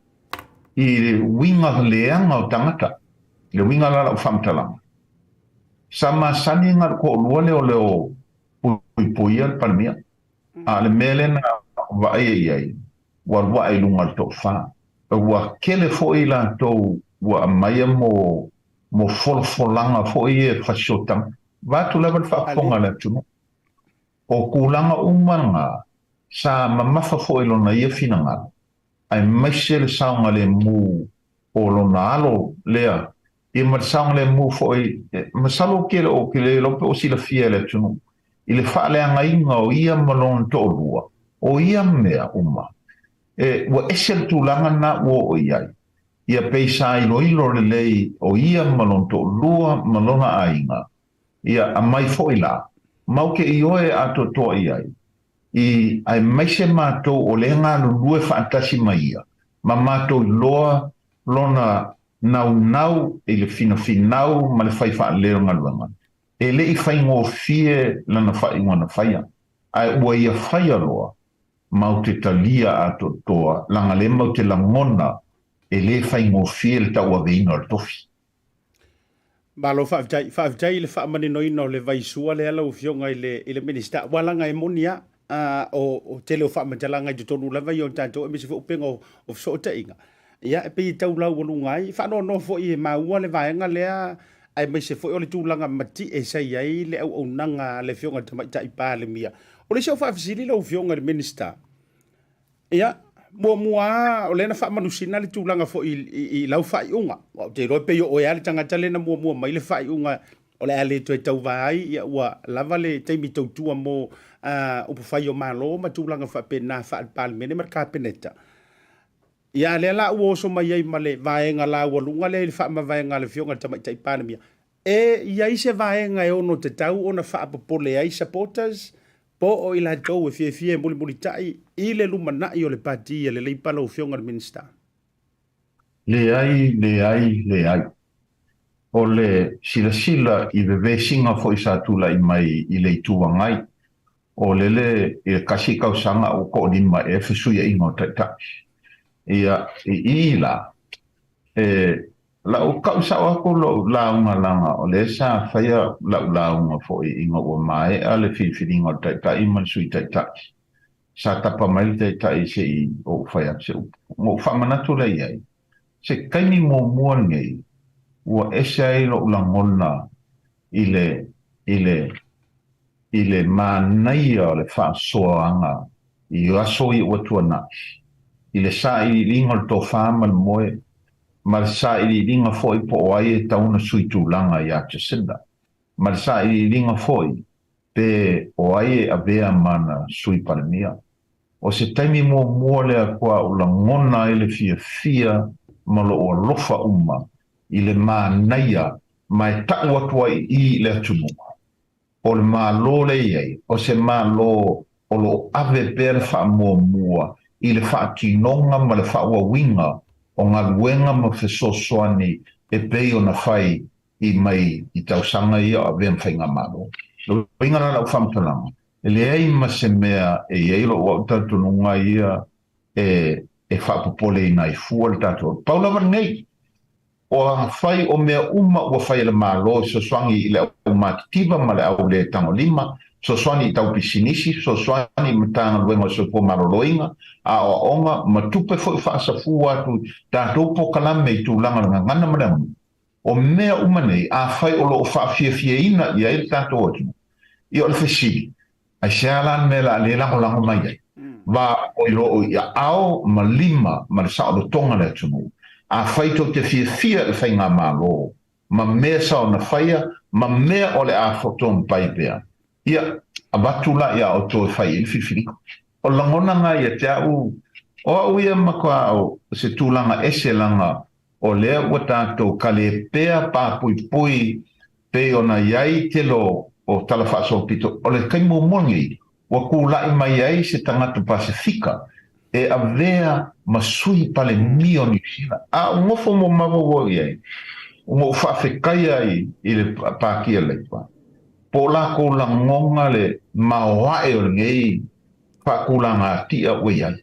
[SPEAKER 5] i le uiga leaga o tagata, le uiga la lau faamatalaga, sa masani na o le toalua lea o leo puipuia le Palemia, a o le mea lea na vaaia i ai, ua alu ae i luga o le toafa. Ua tele foi i latou ua aumaia mo mo folafolaga foi ia e fasiotanga, vaeatu lava le faafofoga a le atunuu. O tulaga uma na, sa mamafa foi lona ia finagalo, aemaise le saogalemu o lona alo lea, ia ma le saogalemu foi, masalo ke o ke le iloa pe o silafia e le atunuu, i le faaleagaina o ia ma lona toalua, o ia mea uma, e, ua ese le tulaga lena ua oo i ai, ia pei sa iloilo lelei o ia ma lona toalua ma lona aiga, ia aumai foi la, mau ke ioe atoatoa i ai, i, aemaise matou o lea galulue faatasi ma ia, ma matou iloa lona naunau i le finafinau ma le fai faalelei o le galuega. E le i faigofie lana faaiuga na faia, ae ua ia faia loa, mau te talia atoatoa, laga lea mau te lagona e le faigofie le tauaveina o le tofi.
[SPEAKER 1] Malo faafetai. Faafetai i le faamaninoina o le vaisua lea lau Afioga i le, i le Minisita. Ua laga e moni a, a o, o tele o faamatalaga i totonu lava ia o tatou aemaise foi upega o, o fesootaiga. Ia, e pei e tau laualuga ai. Faanoanoa foi e maua le vaega lea aemaise foi o le tulaga mati'e sa i ai le auaunaga a le Afioga i le Tamaitai Palemia. O le isi au faafesili lau Afioga i le Minisita, Ia, muamua lava, o lea na faamanusina le tulaga foi i, i, i lau faaiuga. Ou te iloa e pei o oe lava le tagata lea na muamua mai le faaiuga o le a le toe tauva ai, ia ua lava le taimi tautua mo uh, upufai o Malo ma tulaga faapena faale-Palemene ma le Kapeneta. Ia, lea la ua oso mai ai ma le vaega laualuga lea i le faamavaega a le Afioga i le Tamaitai Palemia. E i ai se vaega e ono tatau ona faapopole ai supporters po o i latou e fiafia e mulimulitai i le lumanai o le Pati a le Leipa lau Afioga i le Minisita?
[SPEAKER 5] Leai, leai, leai. O le silasila i vevesiga foi sa tulai mai i le Itu Agai, o lele i le kasi tausaga ua toalima ea fesuiaiga o taitai. Ia, i i la, e lau kau sao atu lou lauga laga o lea sa faia lau lauga foi ina ua maea le filifiliga o le taitai ma le sui taitai. Sa tapa mai le taitai se i ou fai atu se upu. Ona ou faamanatu lea i ai, se taimi muamua lenei ua ese ai lou lagona i le, i le, i le manaia o le faasoaga i aso ia ua tuanai, i le sailiiliga o le tofa ma le moe, ma le sailiiliga foi po o ai e tatau ona sui tulaga ia Jacinda, ma le sailiiliga foi. Pe o ai e avea ma ana Sui Palemia. O se taimi muamua lea kua ou lagona ai le fiafia ma lou alofa uma i le manaia ma e taʻu atu ai i i le atunuu. O le Malo lea i ai, o se Malo o lo o ave pea le faamuamua i le faatinoga ma le faaauauina o galuega ma fesoasoani e pei ona fai i mai i tausaga ia o avea ma faigamalo. O le uiga la o lau faamatalaga, e leai ma se mea e i ai lou au talitonuga ia e faapopoleina ai fua le tatou. Pau lava lenei, o afai o mea uma ua fai e le Malo e fesoasoani i le aumatitiva ma le au le tagolima, fesoasoani i tau pisinisi, fesoasoani i Matagaluega o le Soifua Maloloina, aoaoga, ma tupe foi faasafua atu i tatou polokalame i tulaga o le gagana ma le aganuu. O mea uma nei, afai o lo o faafiafiaina i ai le tatou atunuu, ia o le fesili, aisea la le mea o le a le lagolago mai ai? Va o lo o i aao ma lima ma le saolotoga le atunuu. Afai tou te fiafia i le faigamalo ma mea sa ona faia ma mea o le a totogi pea, ia avatu la iā outou e fai ai le filifiliga. O le lagona lena ia te au, o au ia matua o se tulaga ese leaga o lea ua tatou kalepea papuipui pei ona i ai tele o tala faasolopito, o le taimi muamua lenei ua tulai mai ai se tagata Pasefika e avea ma Sui Palemia o Niu Sila. A ou nofo momawaua i ai, ona ou faafetaia ai i le Pātia Labour, po o lakou lagona le maoae o lenei faatulagatia ua i ai.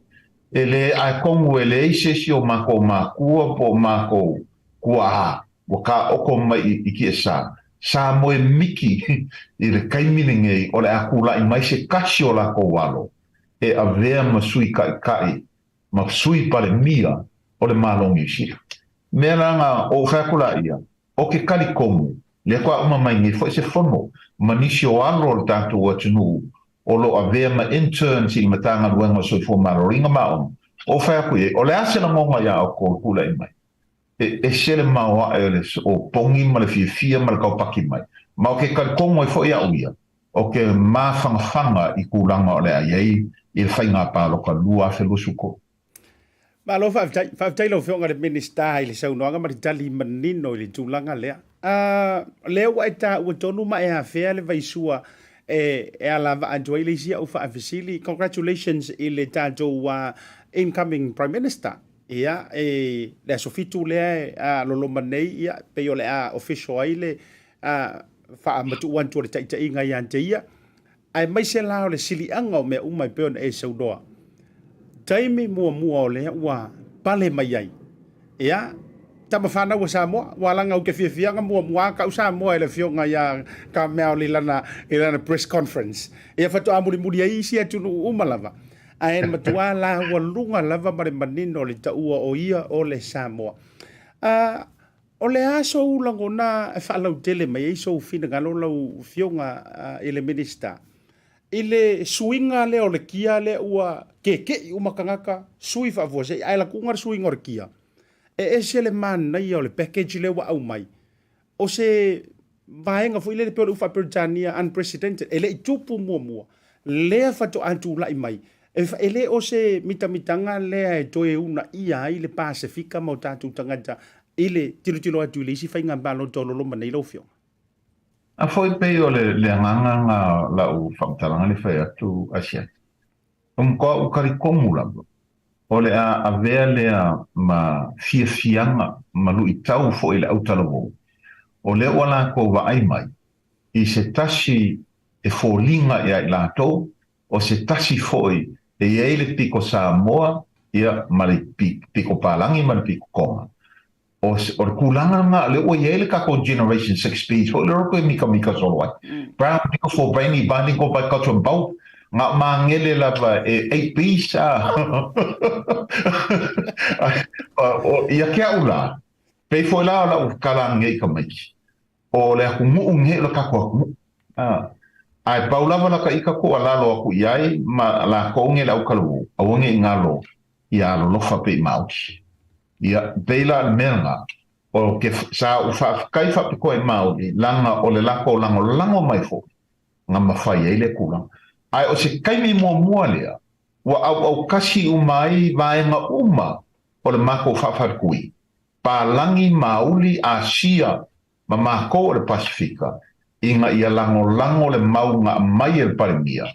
[SPEAKER 5] E le ae tonu e leai se isi o makou makua po o makou tuaa ua taoto mai i tiasa sa moe miki i le taimi lenei o le a tulai mai se tasi o lakou alo e avea ma Sui Taitai ma Sui Palemia o le Malo o Niu Sila. Mea la na ou fai atu la ia, o ke talitonu, lea faatoa uma mai nei foi se fono ma nisi o alo o le tatou atunuu o lo o avea ma interns i le Matagaluega o Soifua Maloloina ma Aoga, ou fai atu i ai, o le a se lagona iā outou e tulai mai? E ese le maoae o le opogi ma le fiafia ma le taupaki mai. Ma ou te talitonu ai foi au ia, ou te mafanafana i tulaga o le a i ai i le faiga palota 2023.
[SPEAKER 1] Malo faafetai. Faafetai lau Afioga i le Minisita i le saunoaga ma le tali manino i le tulaga lea. Lea ua e taua tonu ma e afea le vaisua e alavaa atu ai le isi au faafesili. Congratulations i le tatou incoming Prime Minister. Ia, e le aso 7 lea e loloma nei, ia, pei o le a official ai le faamatuu atu o le taitaiga ia te ia. Aemaise la o le siliaga o mea uma e pei ona e saunoa. Taimi muamua o lea ua pale mai ai. Ia, tama fanau a Samoa, ua laga ou te fiafiaga muamua a kau Samoa e le afioga ia ka mea o le lana, i lana press conference. Ia faatoa mulimuli ai isi atunuu uma lava. Ae matua la ua luga lava ma le manino o le taua o ia o le Samoa. O le a sou lagona e faalautele mai ai sou finagalo lau Afioga i le Minisita i le suiga lea o le kia lea ua keke'i uma tagata sui faafuasei ae latuga le suiga o le kia e ese le manaia o le package lea ua aumai o se vaega foi lele pei o le upu faa-Peretania unprecedented e le i tupu muamua lea faatoa tulai mai e le o se mitamitaga lea e toe uunaia ai le Pasefika ma o tatou tagata i le tilotilo atu i le isi faiga palota o loloma nei lau Afioga.
[SPEAKER 5] A foi pei o le le agaga na lau faamatalaga le fai atu Asiata. O matua ou talitonu lava o le a avea lea ma fiafiaga ma luitau foi i le autalavou, o lea ua latou vaai mai i se tasi e foliga ia i latou, o se tasi foi e i ai le piko Samoa ia ma le piko palagi ma le piko Tonga. O o le tulaga lena lea ua i ai le tatou generation six Bs foi lea o toe mikamika solo ai. Brown, beautiful, brainy, bilingual, bicultural and bold. Na o magele lava e eight Bs a ia ke au la, pei foi la o lau tala nei i tamaiti. O le atunuu nei o le tatou atunuu. A, ae pau lava la ka ika tuualalo atu i ai ma lakou nei le autalavou, aua ne i galo ia alolofa pe i maoli. Ia, pei la le mea lena, o ke sa ou faafetai faapitoa i maoli, leaga o le latou lagolago mai foi. Na mafai ai lea tulaga. Ae o se taimi muamua lea ua auaukasi uma ai vaega uma o le matou faafaletui, palagi, mauli, Asia ma matou o le Pasefika, ina ia lagolago le mau na aumai e le Palemia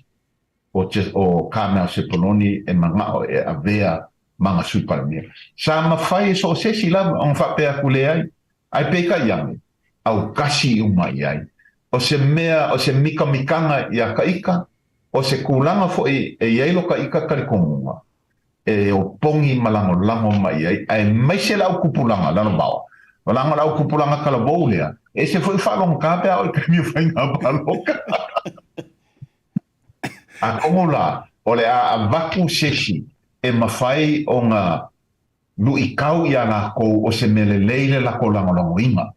[SPEAKER 5] o o Carmel Sepuloni e manao e avea ma ana Sui Palemia. Sa mafai e so o se isi lava ona faapea atu leai, ae peitai ane, aukasi uma i ai. O se mea, o se mikamikaga iā ka ika, o se tulaga foi e i ai lo ka ika talitonuga, e opogi ma lagolago mai ai, aemaise le au tupulaga lalovaoa. Leaga o le au tupulaga talavou lea, e ese foi faalogogata pe a oo i taimi o faiga palota. Atonu la, o le a avatu se isi e mafai ona luitau iā latou o se mea lelei le latou lagolagoina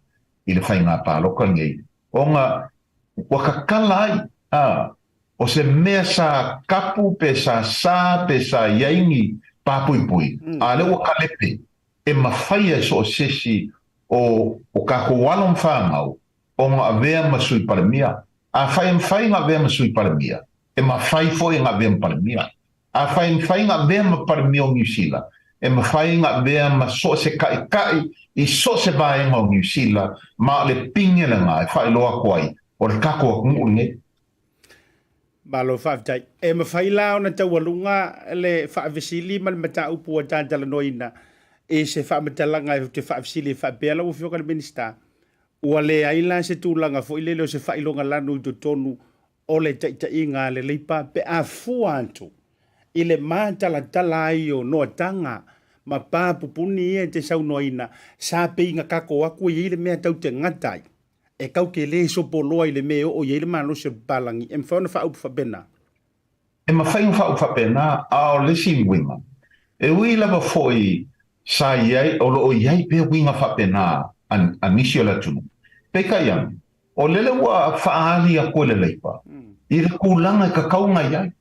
[SPEAKER 5] i le faiga palota lenei, ona ua tatala ai, a, o se mea sa kapu pe sa sa pe sa i ai ni pāpuipui, a lea ua kalepe e mafai e so o se isi o o tatou alo ma fanau ona avea ma Sui Palemia. Afai e mafai ona avea ma Sui Palemia, e mafai foi ona avea ma Palemia. Afai e mafai ona avea ma Palemia o Niu Sila, e mafai ona avea ma so o se Taitai i so o se vaega o Niu Sila, ma o le pine lena e faailoa atu ai o le tatou atunuu lenei.
[SPEAKER 1] Malo faafetai. E mafai la ona taualuga le faafesili ma le mataupu ua ta talanoaina i se faamatalaga ou te faafesili ai faapea lau Afioga i le Minisita, ua leai la se tulaga foi lele o se faailogalanu i totonu o le taitaiga a le Leipa pe a fua atu i le matalatala ai o noataga ma pa pupuni ia e te saunoaina, sa pei na kako aku e i ai le mea tau te gata ai, e kau ke le sopoloa i le mea e oo i ai le malosi o le papalagi. E mafai ona faaupu faapena?
[SPEAKER 5] E mafai ona faaupu faapena, a o le isi uiga, e ui lava foi sa i ai, o lo o i ai pea uiga faapena a nisi o le atunuu. Peitai ane, o lele ua faaali atu e le Leipa i le tulaga e tatau ona i ai.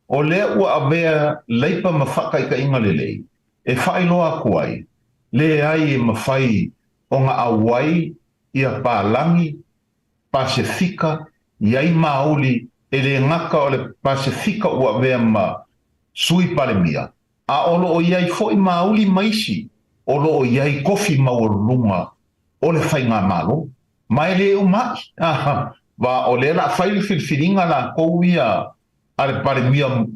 [SPEAKER 5] O lea ua avea Leipa ma faataitaiga lelei e faailoa atu ai, leai e mafai ona auai ia palagi Pasefika, i ai mauli, e le gata o le Pasefika ua avea ma Sui Palemia, a o lo o i ai foi mauli ma isi o lo o i ai tofi maualuluga o le faigamalo. Ma e le umaʻi, a, wa o lea la fai le filifiliga latou ia a le Palemia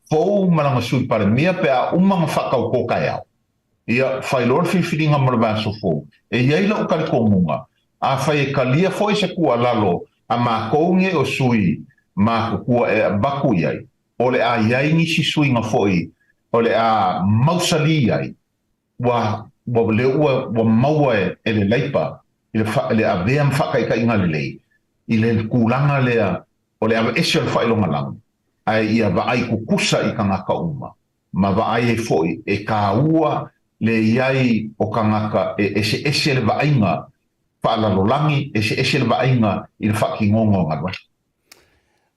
[SPEAKER 5] fou ma lana Sui Palemia pe a uma ona faatautō taeao. Ia, fai loa le filifiliga mo le vaiaso fou. E i ai lou talitonuga, afai e talia foi se tuualalo a matou nei o sui matutua e avatu i ai, o le a i ai nisi suiga foi o le a mausali ai, ua, ua, lea ua, ua maua e le Leipa i le, le avea ma faataitaiga lelei i le tulaga lea o le aveese o le faailogalanu, ae ia vaai tutusa i tagata uma. ma vaai ai foi e tāua le i ai o tagata e eseese le vaaiga faalalolagi, eseese le vaaiga i le faatinoga o galuega.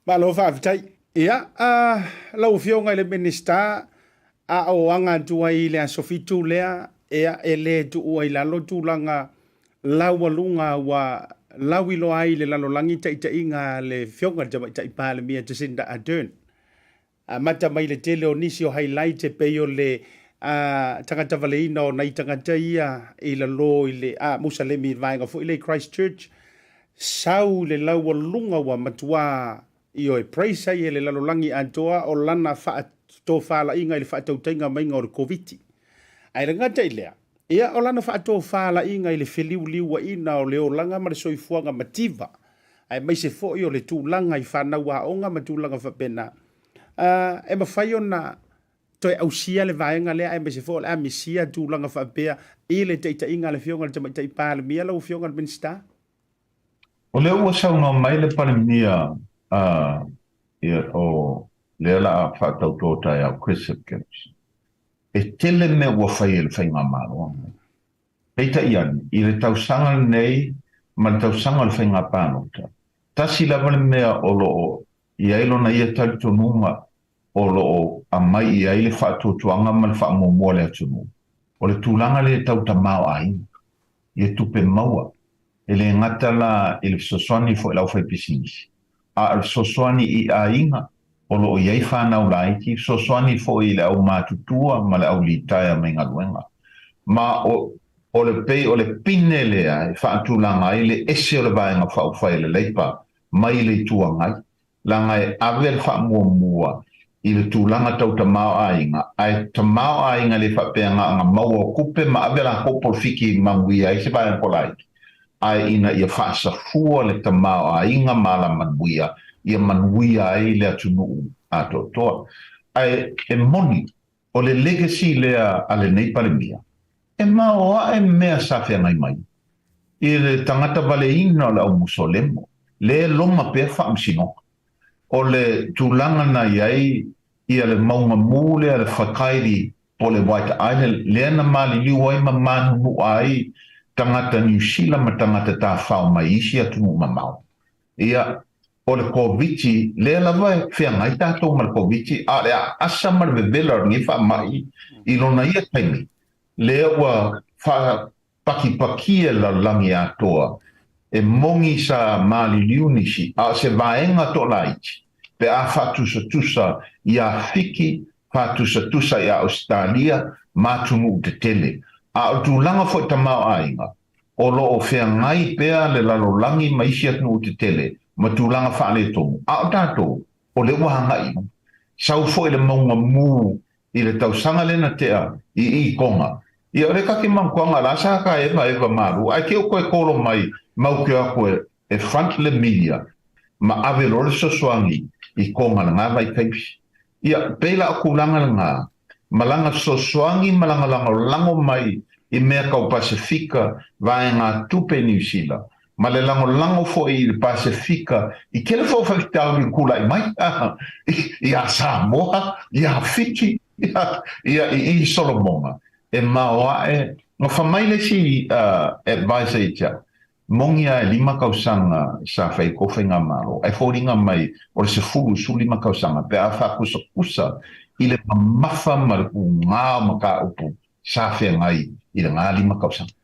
[SPEAKER 1] Malo faafetai. Ia, lau Afioga i le Minisita, a o aga atu ai i le aso 7 lea, ia, e le tuua i lalo tulaga laualuga ua lauiloa ai i le lalolagi taitaiga a le Afioga i le Tamaitai Palemia Jacinda Ardern. Amata mai le tele o nisi o highlights e pei o le tagata valeina o nai tagata ia i lalo i le Musalemi i le vaega foi lea i Christchurch, sau i le laualuga ua matua ioe praise ai e le lalolagi atoa o lana faatofalaiga i le faatautaiga maiga o le Koviti. Ae le gata i lea, ia o lana faatofalaiga i le feliuliuaina o le olaga ma le soifuaga mativa aemaise foi o le tulaga i fanau aoga ma tulaga faapena, e mafai ona toe ausia le vaega lea aemaise foi o le a misia tulaga faapea i le taitaiga a le Afioga i le Tamaitai Palemia, lau Afioga i le Minisita?
[SPEAKER 5] O lea ua saunoa mai le Palemia o lea o le a faatauto taeao, Chris Hipkins, e tele mea ua fai e le Faigamalo lenei. Peitai ane, i le tausaga lenei ma le tausaga o le faiga palota, tasi lava le mea o lo o i ai lona ia talitonuga o lo o aumai i ai le faatuatuaga ma le faamuamua a le atunuu, o le tulaga lea tau tamaoaiga, ia tupe maua. E le gata la i le fesoasoani foi i le aufaipisinisi, A o le fesoasoani i aiga o lo o i ai fanau laiti, fesoasoani foi i le au matutua ma le au litaea mai galuega. Ma o, o le pei o le pine lea e faatulaga ai le ese o le Vaega Faaupufai a le Leipa mai le Itu Agai, leaga e ave le faamuamua i le tulaga tau tamaoaiga, ae tamaoaiga le faapea na ona maua o tupe ma ave latou polofiki e manuia ai se vaega kolaiti, ae ina ia faasafua le tamaoaiga ma alamanuia ia manuia ai le atunuu atoatoa. Ae e moni, o le legacy lea a lenei Palemia, e maoae mea sa feagai mai i le tagata valeina o le au Musolemo, lea e loma pea faamasinoga. O le tulaga na i ai ia le mauga mu lea le Whakairi po o le White Island lea na maliliu ai ma manunua ai tagata Niu Sila ma tagata tafao mai isi atunuu mamao. Ia, o le Koviti, lea lava e feagai tatou ma le Koviti, a o le aasa ma le vevela o lenei faamai i lona ia taimi, lea ua faapakipakia le lalolagi atoa, e moni sa maliliu nisi, a o se vaega toalaiti, pe a faatusatusa iā Fiki, faatusatusa iā Ausetalia ma atunuu tetele. A o le tulaga foi tamaoaiga, o lo o feagai pea le lalolagi ma isi atunuu tetele ma tulaga faaletonu, a o tatou, o lea ua agai i luga. Sau foi le mauga mu i le tausaga lea na tea i i Tonga. Ia o lea ta te manatua la sa ta evaeva malu, ae te i o toe kolo mai mau te o atu e front le media ma ave loa le fesoasoani i Tonga lena vaitaimi. Ia, pei la o tulaga lena, ma lana fesoasoani ma lana lagolago mai i mea tau Pasefika vaegatupe i Niu Sila, ma le lagolago foi i le Pasefika i tele foi o faifitauli na tulai mai iā Samoa, iā Fiti, ia i Solomona, e maoae. Na fai mai le isi advisor ia te au, Moni a e lima tausaga sa fai ai kou faigamalo, ae foliga mai o le sefulu 15 tausaga pe a faakusakusa i le mamafa ma le pugā o mataupu sa feagai i lena 5 tausaga.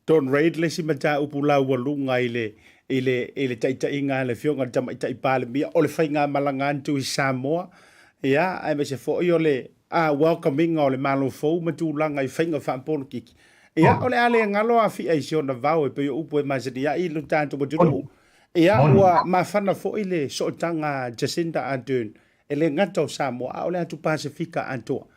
[SPEAKER 1] Don Reid le isi mataupu laualuga i le i le i le taitaiga a le Afioga i le Tamaitai Palemia o le faigamalaga atu i Samoa, ia, aemaise foi o le a welcome ina o le Malo fou ma tulaga i faiga faapolokiki. Ia, o le a le galo afia i si ona vao e pei o upu e masani ai i lo tatou atunuu. Ia, ua mafana foi le sootaga a Jacinda Ardern, e le gata o Samoa, a o le atu Pasefika atoa.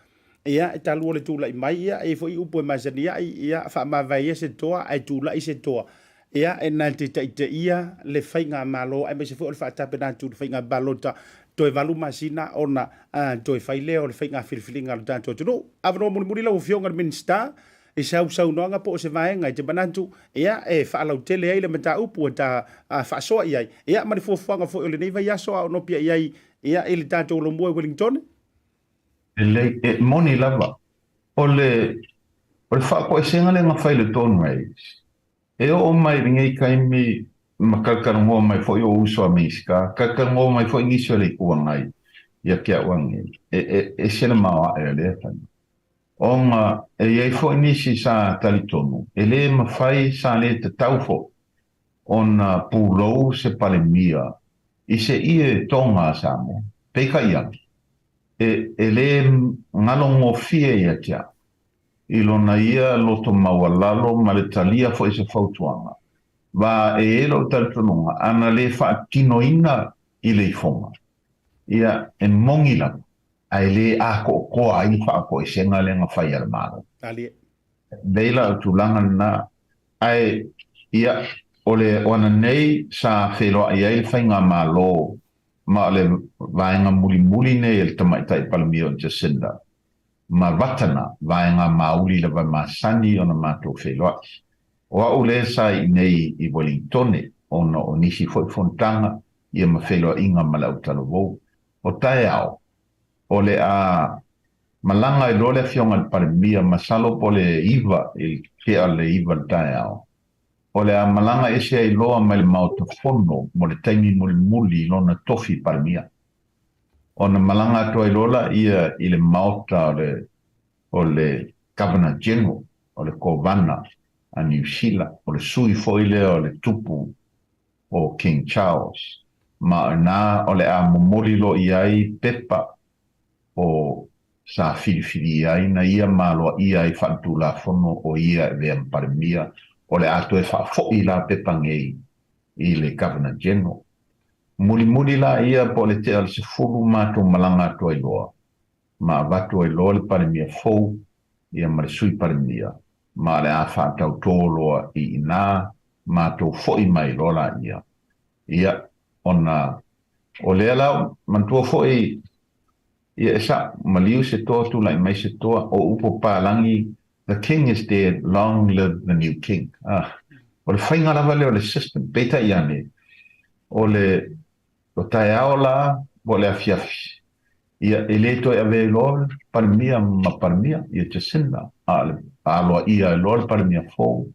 [SPEAKER 1] Ia, e talu o le tulai mai, ia, e i ai foi upu e masani ai, ia, faamavae ia se toa, ae tulai se toa. Ia, e na te taitaia le faigamalo aemaise foi o le faatapena atu i le faiga palota toe 8 masina ona toe fai lea o le faiga filifiliga a lo tatou atunuu. Avanoa mulimuli lau Afioga i le Minisita i sau saunoaga po o se vaega e te manatu ia e faalautele ai le mataupu e ta faasoa i ai, ia ma le fuafuaga foi o lenei vaiaso a o nopia i ai ia i le tatou Holomua i Wellington.
[SPEAKER 5] Lelei, e moni lava, o le o le faatoesega lea na fai i le Dawn Raids, E oo mai i lenei taimi ma talatalanoa mai foi ou uso a Minisita, talatalanoa mai foi nisi o le Itu Agai ia te au anei, e, e ese le maoae o lea faiga. Ona e i ai foi nisi sa talitonu, e le mafai sa le tatau foi ona pulou se Palemia i se ie toga a Samoa. Peitai ane, e, e le galogofie ia te au. I lona ia loto maualalo ma le talia foi se fautuaga, va e e lou talitonuga, ana le faatinoina i le ifoga, ia, e moni lava, ae le atoatoa ai le faatoesega lea na fai a le Malo.
[SPEAKER 1] Talie.
[SPEAKER 5] Leila, o le tulaga lena, ae, ia, o le, o ana nei sa feiloai ai le faigamalo ma o le vaega mulimuli nei a le Tamaitai Palemia o Jacinda, ma Vatana, vaega mauli lava masani ona matou feiloai. O au lea sa i inei i Welingtone ona o nisi foi fonotaga ia ma feiloaiga ma le au talavou. O taeao, o le a malaga ai loa le Afioga i le Palemia, masalo po o le 9 i le tea o le 9 i le taeao, o le a malaga ese ai loa mai le Maota Fono mo le taimi mulimuli i lona tofi Palemia. Ona malaga atu ai loa laia i le maota o le o le Governor General, o le Kovana a Niu Sila, o le sui foi lea o le tupu o King Charles. Ma o inā o le a momoli loa i ai pepa o sa filifilia ai na ia ma aloaia ai faaletulafono o ia e avea ma Palemia, o le a toe faafoʻi la pepa nei i le Governor General. Mulimuli la ia po o le tea o le 10 matou malaga atu ai loa, ma avatu ai loa le Palemia fou ia ma le Sui Palemia, ma o le a faatautō loa i inā matou foʻi mai loa laia. Ia, ona o lea la, manatua foi, ia e sa'o, maliu se toa tulai mai se toa, o upu papalagi, The king is dead, long live the new king. Ah, o le faiga lava lea o le system, peitai ane, o le o taeao la po o le afiafi, ia e le toe avea ai loa le Palemia ma Palemia, ia Jacinda, a o le aloaia ai loa le Palemia fou.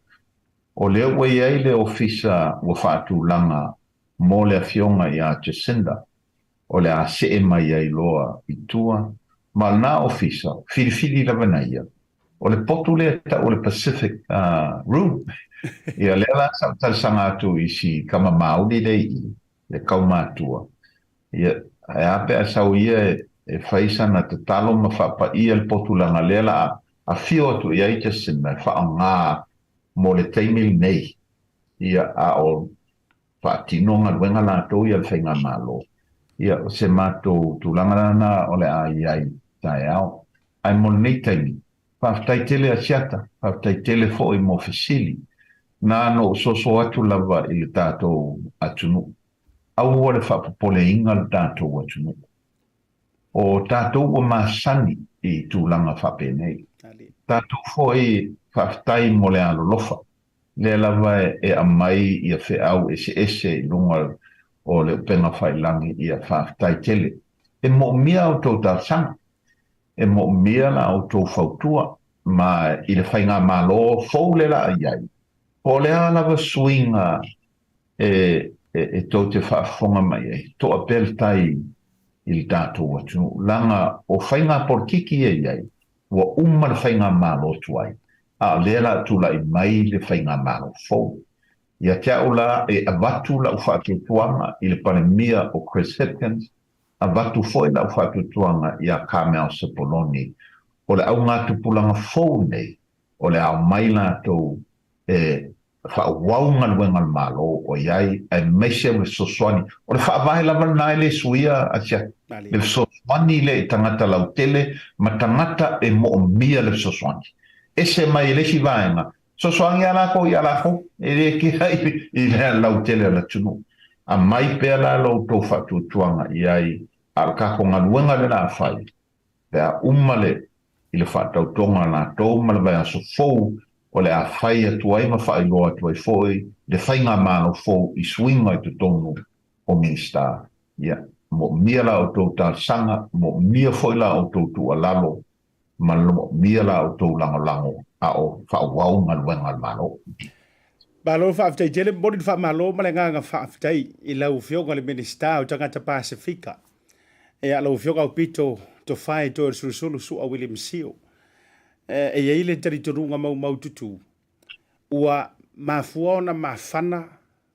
[SPEAKER 5] O lea ua i ai le ofisa ua faatulaga mo le afioga ia Jacinda, o le a see mai ai loa i tua, ma o lena ofisa, filifili lava na ia, o le potu lea e tau o le Pacific Room. Ia lea la sa ou talosaga atu i si tama maoli lea i i, le kaumatua, ia, ae a pe a sau ia e fai sana tatalo ma faapaia le potu leaga lea la a afio atu i ai Jacinda e faaaoga mo le taimi lenei, ia, a o faatino galuega latou ia le Faigamalo. Ia, o se matou tulaga lena o le a i ai taeao. Ae mo lenei taimi, faafetai tele Asiata, faafetai tele foi mo fesili. Na ona ou soso atu lava i le tatou atunuu, aua le faapopoleina le tatou atunuu. O tatou ua masani i tulaga faapenei. Tatou foi faafetai mo le alolofa lea lava e aumai ia feau eseese i luga o le upega failagi ia faafetai tele. E moomia a outou talosaga, e moomia la outou fautua ma i le faigamalo fou le la i ai, po o le a lava suiga e e tou te faafofoga mai ai, toa pea le tai i le tatou atunuu, leaga o faiga polokiki ia i ai, ua uma le faigamalo tuai, a o lea la a tulai mai le faigamalo fou. Ia te au la e avatu lau faatuatuaga i le Palemia o Chris Hipkins, avatu foi lau faatuatuaga ia Carmel Sepuloni, o le augatupulaga fou lenei, o le a omai latou e faaauau galuega a le Malo o i ai, aemaise o le fesoasoani. O le faavae lava lena e le suia Asiata, le fesoasoani lea i tagata lautele ma tagata e moomia le fesoasoani. Ese mai e le isi vaega, fesoasoani lava latou ia latou, e le kea i le lautele o le atunuu. Aumai pea la lo outou faatuatuaga i ai, a o le tatou galuega lea o le a fai, pe a uma le i le faatautoga a latou ma le vaiaso fou o le a fai atu ai ma faailoa atu ai foi le faigamalo fou i suiga i totonu o Minisita. Ia, moomia la outou talosaga, moomia foi la outou tuualalo ma moomia la outou lagolago a o faaauau galuega a le Malo.
[SPEAKER 1] Malo faafetai tele, momoli le faamalo ma le agaga faafetai i lau Afioga i le Minisita o Tagata Pasefika. Ia, lau Afioga Aupito Tofae Toeolesulusulu Su'a William Sio. E i ai le talitonuga maumaututu, ua mafua ona mafana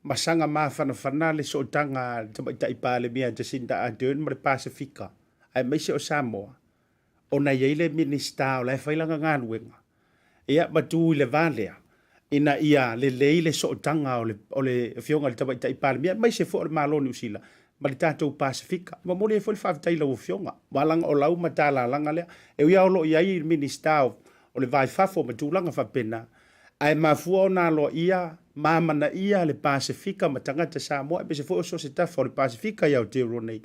[SPEAKER 1] ma saga mafanafana le sootaga a le Tamaitai Palemia Jacinda Ardern ma le Pasefika, aemaise o Samoa, ona e i ai le Minisita o la e fai lana galuega, ia, ma tu i le va lea, ina ia lelei le sootaga o le, o le Afioga i le Tamaitai Palemia, aemaise foi o le Malo o Niu Sila ma le tatou Pasefika. E momoli ai foi le faafetai i lau Afioga, aua leaga o lau matalalaga lea. E ui lava o lo o i ai le Minisita o, o le Va i Fafo ma tulaga faapena, ae mafua ona aloaia ma amanaia le Pasefika ma tagata Samoa, aemaise foi o so o se tafa o le Pasefika i Aotearoa nei.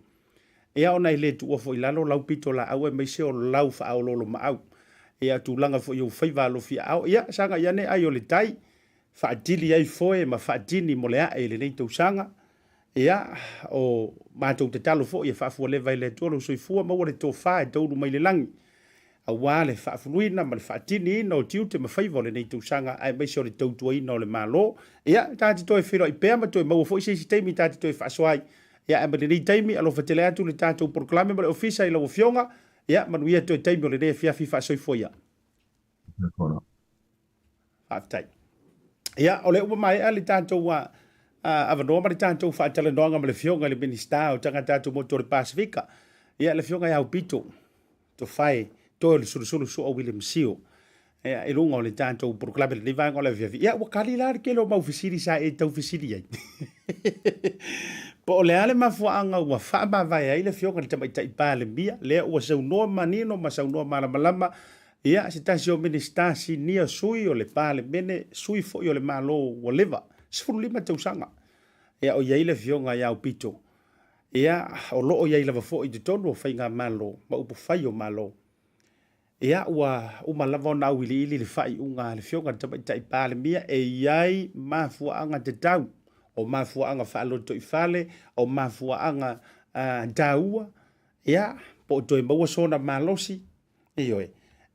[SPEAKER 1] Ia ona e le tuua foi i lalo lau pitolaau aemaise o lau faaoloolomaau. Ia tulaga foi i ou faiva alofiaao, ia sagai ane ai o le tai, faatili ai foe ma faatini mo le ae i lenei tausaga. Ia, o matou tatalo foi e faafualeva e le Atua lou soifua, maua le tofa e taulu mai le lagi, aua le faafuluina ma le faatiniina o tiute ma faiva o lenei tausaga aemaise o le tautuaina o le Malo. Ia, ta te toe feiloai pea ma toe maua foi se isi taimi ta te toe faasoa ai. Ia, ae ma lenei taimi, alofa tele atu le tatou polokalame ma le Ofisa i lau Afioga. Ia, manuia toe taimi o lenei afiafi faasoifua ia. Faafetai. Ia, o lea ua maea le tatou avanoa ma le tatou faatalanoaga ma le Afioga i le Minisita o Tagata Atumotu o le Pasefika, ia le Afioga ia Aupito Tofae Toeolesulusulu Su'a William Sio, ia, i luga o le tatou polokalame i lenei vaega o le afiafi. Ia, ua kali la le tele o mau fesili sa e tau fesili ai. Po o le a le mafuaaga ua faamavae ai le Afioga i le Tamaitai Palemia, lea ua saunoa manino ma saunoa malamalama, ia, se tasi o Minisita sinia sui o le Palemene, sui foi o le Malo ua leva, 15 tausaga. Ia, o i ai le Afioga ia Aupito. Ia, o lo o i ai lava foi i totonu o faigamalo ma upufai o Malo. Ia, ua uma lava ona auiliili le faaiuga a le Afioga i le Tamaitai Palemia e i ai mafuaaga tatau, o mafuaaga faalotoifale, o mafuaaga taua, ia, po o toe maua sona malosi, ioe,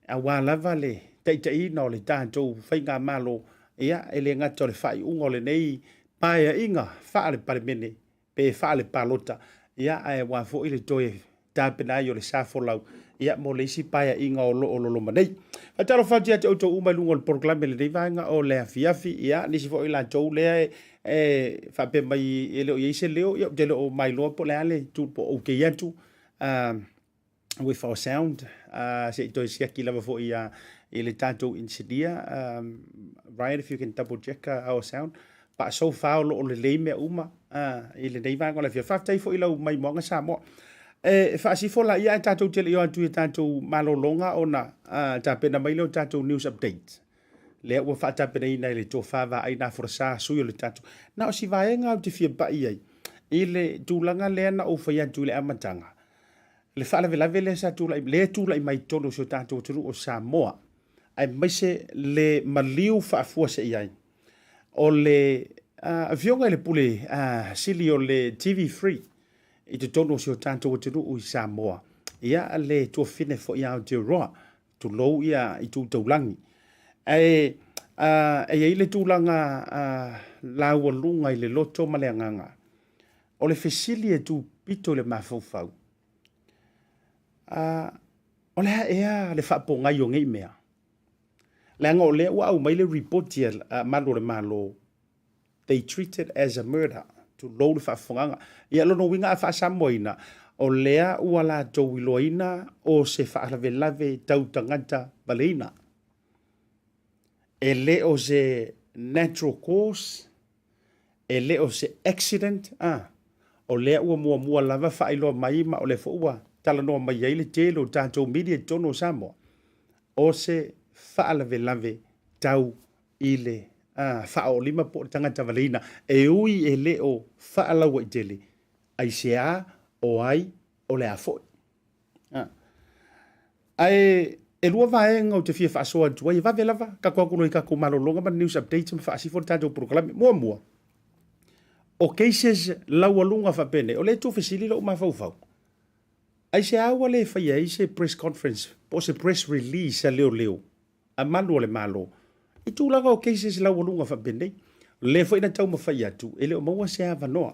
[SPEAKER 1] aua lava le taitaiina o le tatou faigamalo, ia, e le gata o le faaiuga o lenei Paeaiga faale-Palemene, pe faalepalota, ia ae aua foi le toe tapena ai o le sa folau ia mo le isi paeaiga o lo o loloma nei. Faatalofa atu ia te outou uma i luga o le polokalame i lenei vaega o le afiafi, ia nisi foi o latou lea e, e faapea mai e le o i ai se leo, ia ou te le o mailoa po o le a le itu po o okay atu. With our sound, se i toe siaki lava foi i le tatou engineer, Ryan, if you can double check our sound. But so far o lo o lelei mea uma i lenei vaega o le afiafi. Faafetai foi i lau maimoaga Samoa. E faasifo laia ae tatou te le i o atu i tatou malologa ona tapena mai lea o tatou news update. Lea ua faatapenaina e le tofa vaai naforasa sui o le tatou. Na o si vaega ou te fia pai ai i le tulaga lea na ou fai atu i le amataga. Le faalavelave lea sa tulai, lea e tulai mai i totonu o si o tatou atunuu o Samoa, aemaise le maliu faafuasei ai o le Afioga i le Pule Sili o le TV3 i totonu o si o tatou atunuu i Samoa, ia le tuafafine foi a Aotearoa, tulou ia itu taulagi. Ae e i ai le tulaga laualuga i le loto ma le agaga, O le fesili e tupito i le mafaufau, a, o le a ea le faapogai o nei mea? Leaga o lea ua aumai le ripoti a malu o le Malo, they treat it as a murder, tulou le faafofogaaga. Ia, lona uiga a faa-Samoaina, o lea ua latou iloaina o se faalavelave tau tagata valeina. E le o se natural cause, E le o se accident a, o lea ua muamua lava faailoa mai ma o lea foi ua talanoa mai ai le tele o tatou media i totonu o Samoa, o se faalavelave tau i le faaoolima po o le tagata valeina, e ui e le o faalauaitele, aisea, o ai, o le a foi. Ae e lua vaega ou te fia faasoa atu ai, e vave lava, tatou atu loa i tatou malologa ma news updates ma faasifo le tatou polokalame. Muamua, o cases laualuga faapenei, o lea e tuufesili lou mafaufau, aisea ua le faia ai se press conference po o se press release a leoleo a malu o le Malo i tulaga o cases laualuga faapenei? O lea foi na taumafai atu, e le o maua se avanoa.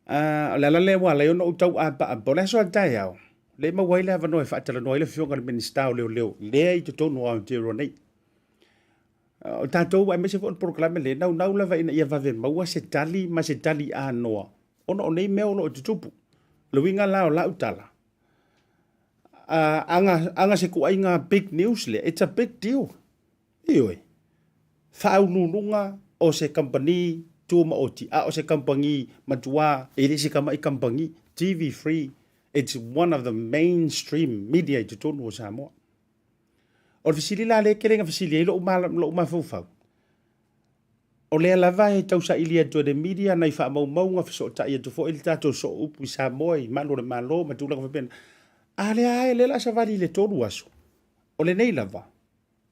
[SPEAKER 1] O le ala lea ua ala ai ona ou tau apaapa, o le aso a taeao, lea e maua ai le avanoa e faatalanoa ai le Afioga i le Minisita o Leoleo, lea i totonu o Aotearoa nei. O tatou, aemaise foi o le polokalame lea, e naunau lava ina ia vave maua se tali ma se tali anoa, ona o nei mea o lo o tutupu. O le uiga la o lau tala, aga se kuaiga big news lea, it's a big deal. Ioe, faauluuluga o se kamupani tumaoti, a o se kamupani matua, e le se tama'i kamupani, TV3, it's one of the mainstream media i totonu o Samoa. O le fesili la lea e tele ina fesili ai lou, lou mafaufau, o lea lava e tausaili atu e le media nai faamaumauga, fesootai atu foi le tatou sooupu i Samoa i malu o le Malo ma tulaga faapena. A lea lava, lea o le a savali i le 3 aso, o lenei lava,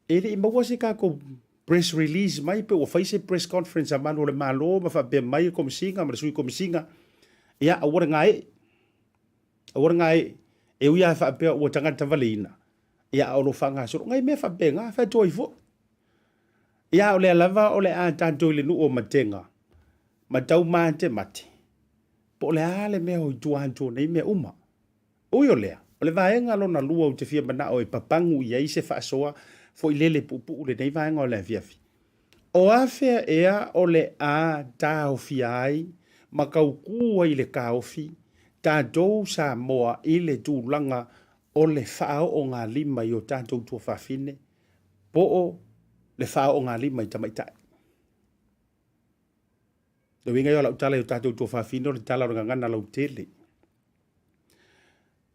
[SPEAKER 1] E le i maua se tatou press release mai pe ua fai se press conference a malu o le Malo ma faapea mai le Komesina ma le Sui Komesina, ia aua le gaee, aua le gaee. E ui lava faapea ua tagata valeina, ia a o lo o faagasolo nai mea faapena, fai atu ai foi. Ia a o lea lava o le a tatou i le nuu o Matega ma tau matemate, po o le a le mea o i tua atu o nei mea uma. Ui o lea, o le vaega lona lua ou te fia manao e papagu i ai se faasoa foi lele puupuu lenei vaega o le afiafi. O afea ea o le a taofia ai ma kaukū ai le kaofi tatou Samoa i le tulaga o le faaoogalima i o tatou tuafafine po o le faaoogalima i tamaitai? Le uiga ia o lau tala i o tatou tuafafine o le tala o le gagana lautele.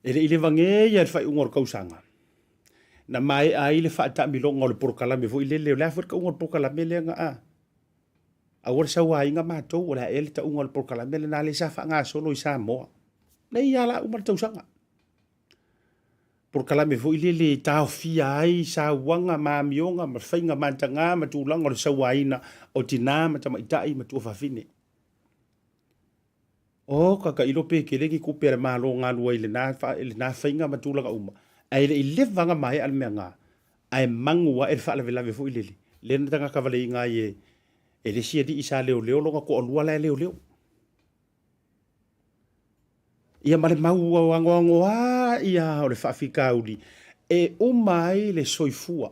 [SPEAKER 1] E le i leva nei a i le faaiuga o le tausaga, na maea ai le faataamiloga o le polokalame foi lele, o le a foi le tauga o le polokalame lea na a? Aua le sauaina matou, o le a ea le tauga o le polokalame lena lea sa faagasolo i Samoa. Nei lava la uma le tausaga. Polokalame foi lele e taofia ai sauaga ma amioga ma faiga mataga ma tulaga o le sauaina o tina ma tamaitai ma tuafafine. Oh ka tailo pe tele ni tupe a le Malo na alu ai i lena, i lena faiga ma tulaga uma, ae le i leva na maea le mea na, ae manu ae le faalavelave foi lele, lea na tagatavaleiga ai e, e le isi alii sa leoleo lona toalua la e leoleo. Ia ma le mau anoanoa ia o le faafitauli e uma ai le soifua.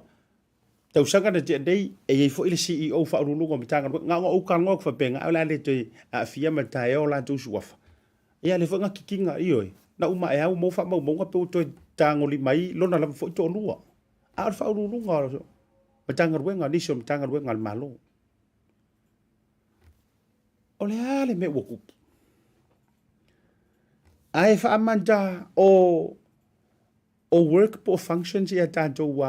[SPEAKER 1] Tausaga na tea nei, e i ai foi le CEO Faauluuluga o Matagaluega, na ona ou talanoa atu faapena, ae o le a le toe aafia ma taea o latou suafa. Ia, lea foi na kikiga, ioe, na uma ae au maua faamaumauga pe ua toe tagolima ai lona lava foi toalua. A o le Faauluuluga o Matagaluega, nisi o Matagaluega a le Malo. O le a le mea ua tupu? Ae faamata o O work po o functions ia tatou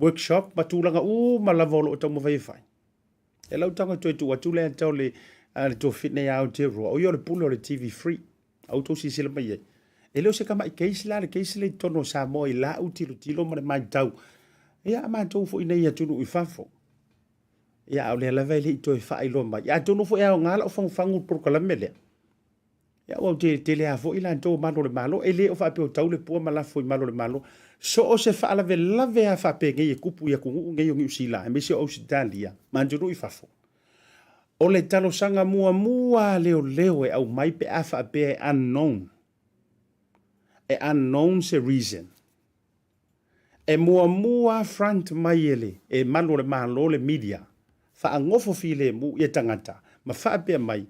[SPEAKER 1] workshop ma tulaga uma lava o lo o taumafai e fai. E lau tago e toe tuu atu lea tau le, le tuafafine ia Aotearoa, o ia o le pule o le TV Free. A outou silasila mai ai. E le o se tamai case la le case lea i totonu o Samoa i lau tilotilo ma le matau. Ia a matou foi nei i atunuu i fafo. Ia a o lea lava e le i toe faailoa mai. Atonu foi e aoga lau fagufagu i le polokalame lea. Ia aua te tele lava foi latou o malu o le Malo, e le o faapea o tau le pua ma lafo i malu o le Malo. So o se faalavelave lava faapenei e tupu i atunuu nei o Niu Sila, aemaise o Ausetalia ma atunuu i fafo, o le talosaga muamua a leoleo e aumai pe a faapea e unknown, e unknown se reason, e muamua front mai e le e malu o le Malo le media, faanofo filemu ia tagata ma faapea mai,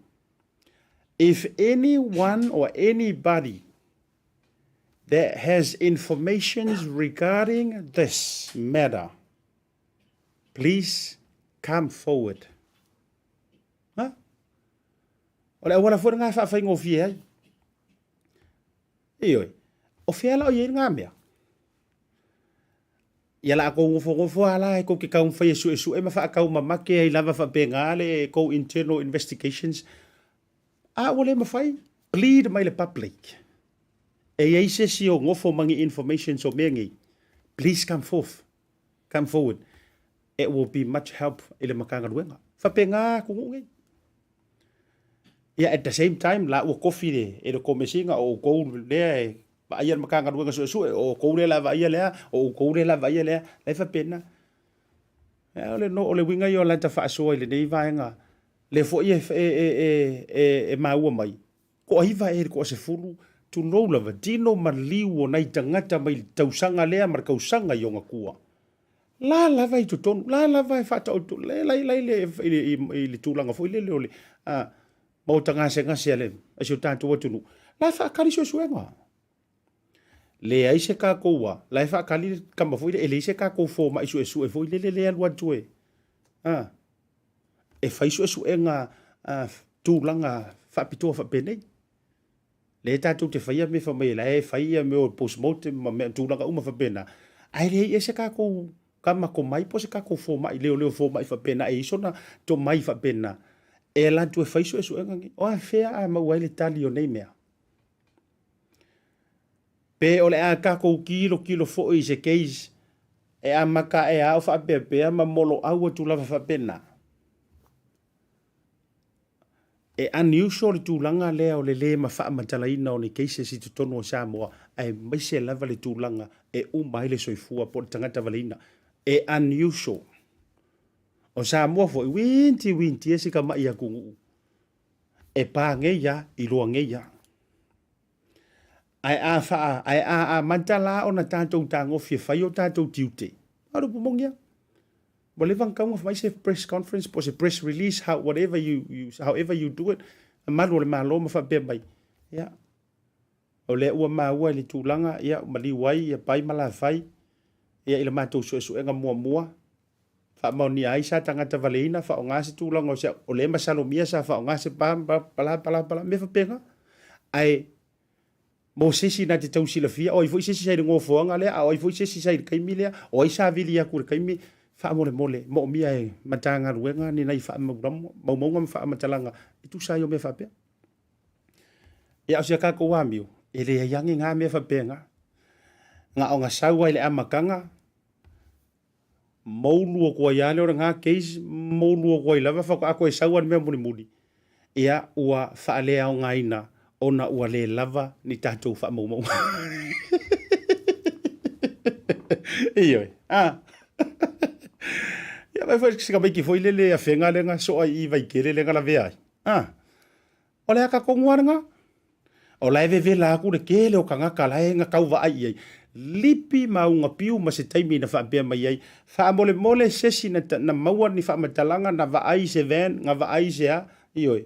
[SPEAKER 1] If anyone or anybody that has information regarding this matter, please come forward. Ha? O le auala foi lena e faafaigofie ai. Ioe, o fea la o i ai lena mea? Ia la kou nofonofo lava la e kou te taumafai e suesue ma faataumamate ai lava faapena le kou internal investigations, a ua le mafai, plead mai le public e i ai se isi o nofo ma ni informations o mea nei, please come forth, come forward, it will be much help i le Matagaluega. Faapena atunuu nei. Ia at the same time la ua kofi le e le Komesina o outou lea e vaaia le Matagaluega Suesue, o outou lea la vaaia lea, o outou lea la vaaia lea, la e faapena. Ia o le no o le uiga ia o lata faasoa i lenei vaega, lea foi e e e e e maua mai, toaiva ea i le toasefulu, tulou lava, tino ma liu o nai tagata mai le tausaga lea ma le tausaga i ona tua. La lava i totonu, la lava e faataoto, la la i le i le tulaga foi lele o le a maota gasegase a le a si o tatou atunuu, la e faatali suesuega. Leai se tatou a, la e faatali le tama foi lele, e leai se tatou fomai suesue foi lele lea e alu atu e a e fai suesuega a tulaga faapitoa faapenei. Lea tatou te faia mea fai mai la e fai ia mea o postmortem ma mea tulaga uma faapena, ae leai ea se tatou tama tomai po o se tatou fomai leoleo fomai faapena e i ai sona tomai faapena e alu atu e fai suesuega nei. O afea a maua ai le tali o nei mea? Pe o le a tatou tilotilo foi i se case e amata ae a o faapeapea ma moloau atu lava faapena? E unusual le tulaga lea o le le ma faamatalaina o ni cases i totonu o Samoa aemaise lava le tulaga e uma ai le soifua po o le tagata valeina. E unusual. O Samoa foi, uinti uinti e si tamai atunuu e pa nei lava, iloa nei lava. Ae a faa, ae a amata la ona tatou tagofi e fai o tatou tiute, a o le upu moni lava. Ua leva ona tau ona fai se press conference po o se press release, how, whatever you, you, however you do it, malu o le Malo ma faapea mai, ia, o lea ua maua i le tulaga, ia, maliu ai, ia, pai ma lafai, ia, i le matou suesuega muamua, faamaonia ai sa tagata valeina, faaaoga se tulaga o se, o lea e masalomia sa faaaoga se pa, pala, pala, pala, mea faapena. Ae, mo se isi na te tau silafia, o ai foi se isi sa i le gofoaga lea, a o ai foi se isi sa i le taimi lea, o ai sa vili atu i le taimi, faamolemole, moomia e Matagaluega ni nai faamaumauga ma faamatalaga e tusa ai o mea faapea. Ia, o si a tatou amio, e leai ane na mea faapena. Na ona sau ai le amataga, moulu atu ai lava lea o lena case, moulu atu ai lava faatoa toe sau lava le mea mulimuli, ia ua faaleaogaina ona ua le lava ni tatou faamaumauga. Ioe. Ah. Ia vai foi se tamaiti foi lele afega lea na soa i Vaitele lea na lavea ai. Ah. O le aka tonu lava lena. O la e vevela atu le tele o tagata la e na tau vaai i ai. Lipi ma uga piu ma se taimi na faapea mai ai, faamolemole se isi na, na maua ni faamatalaga na vaai i se van, na vaai i se a, ioe,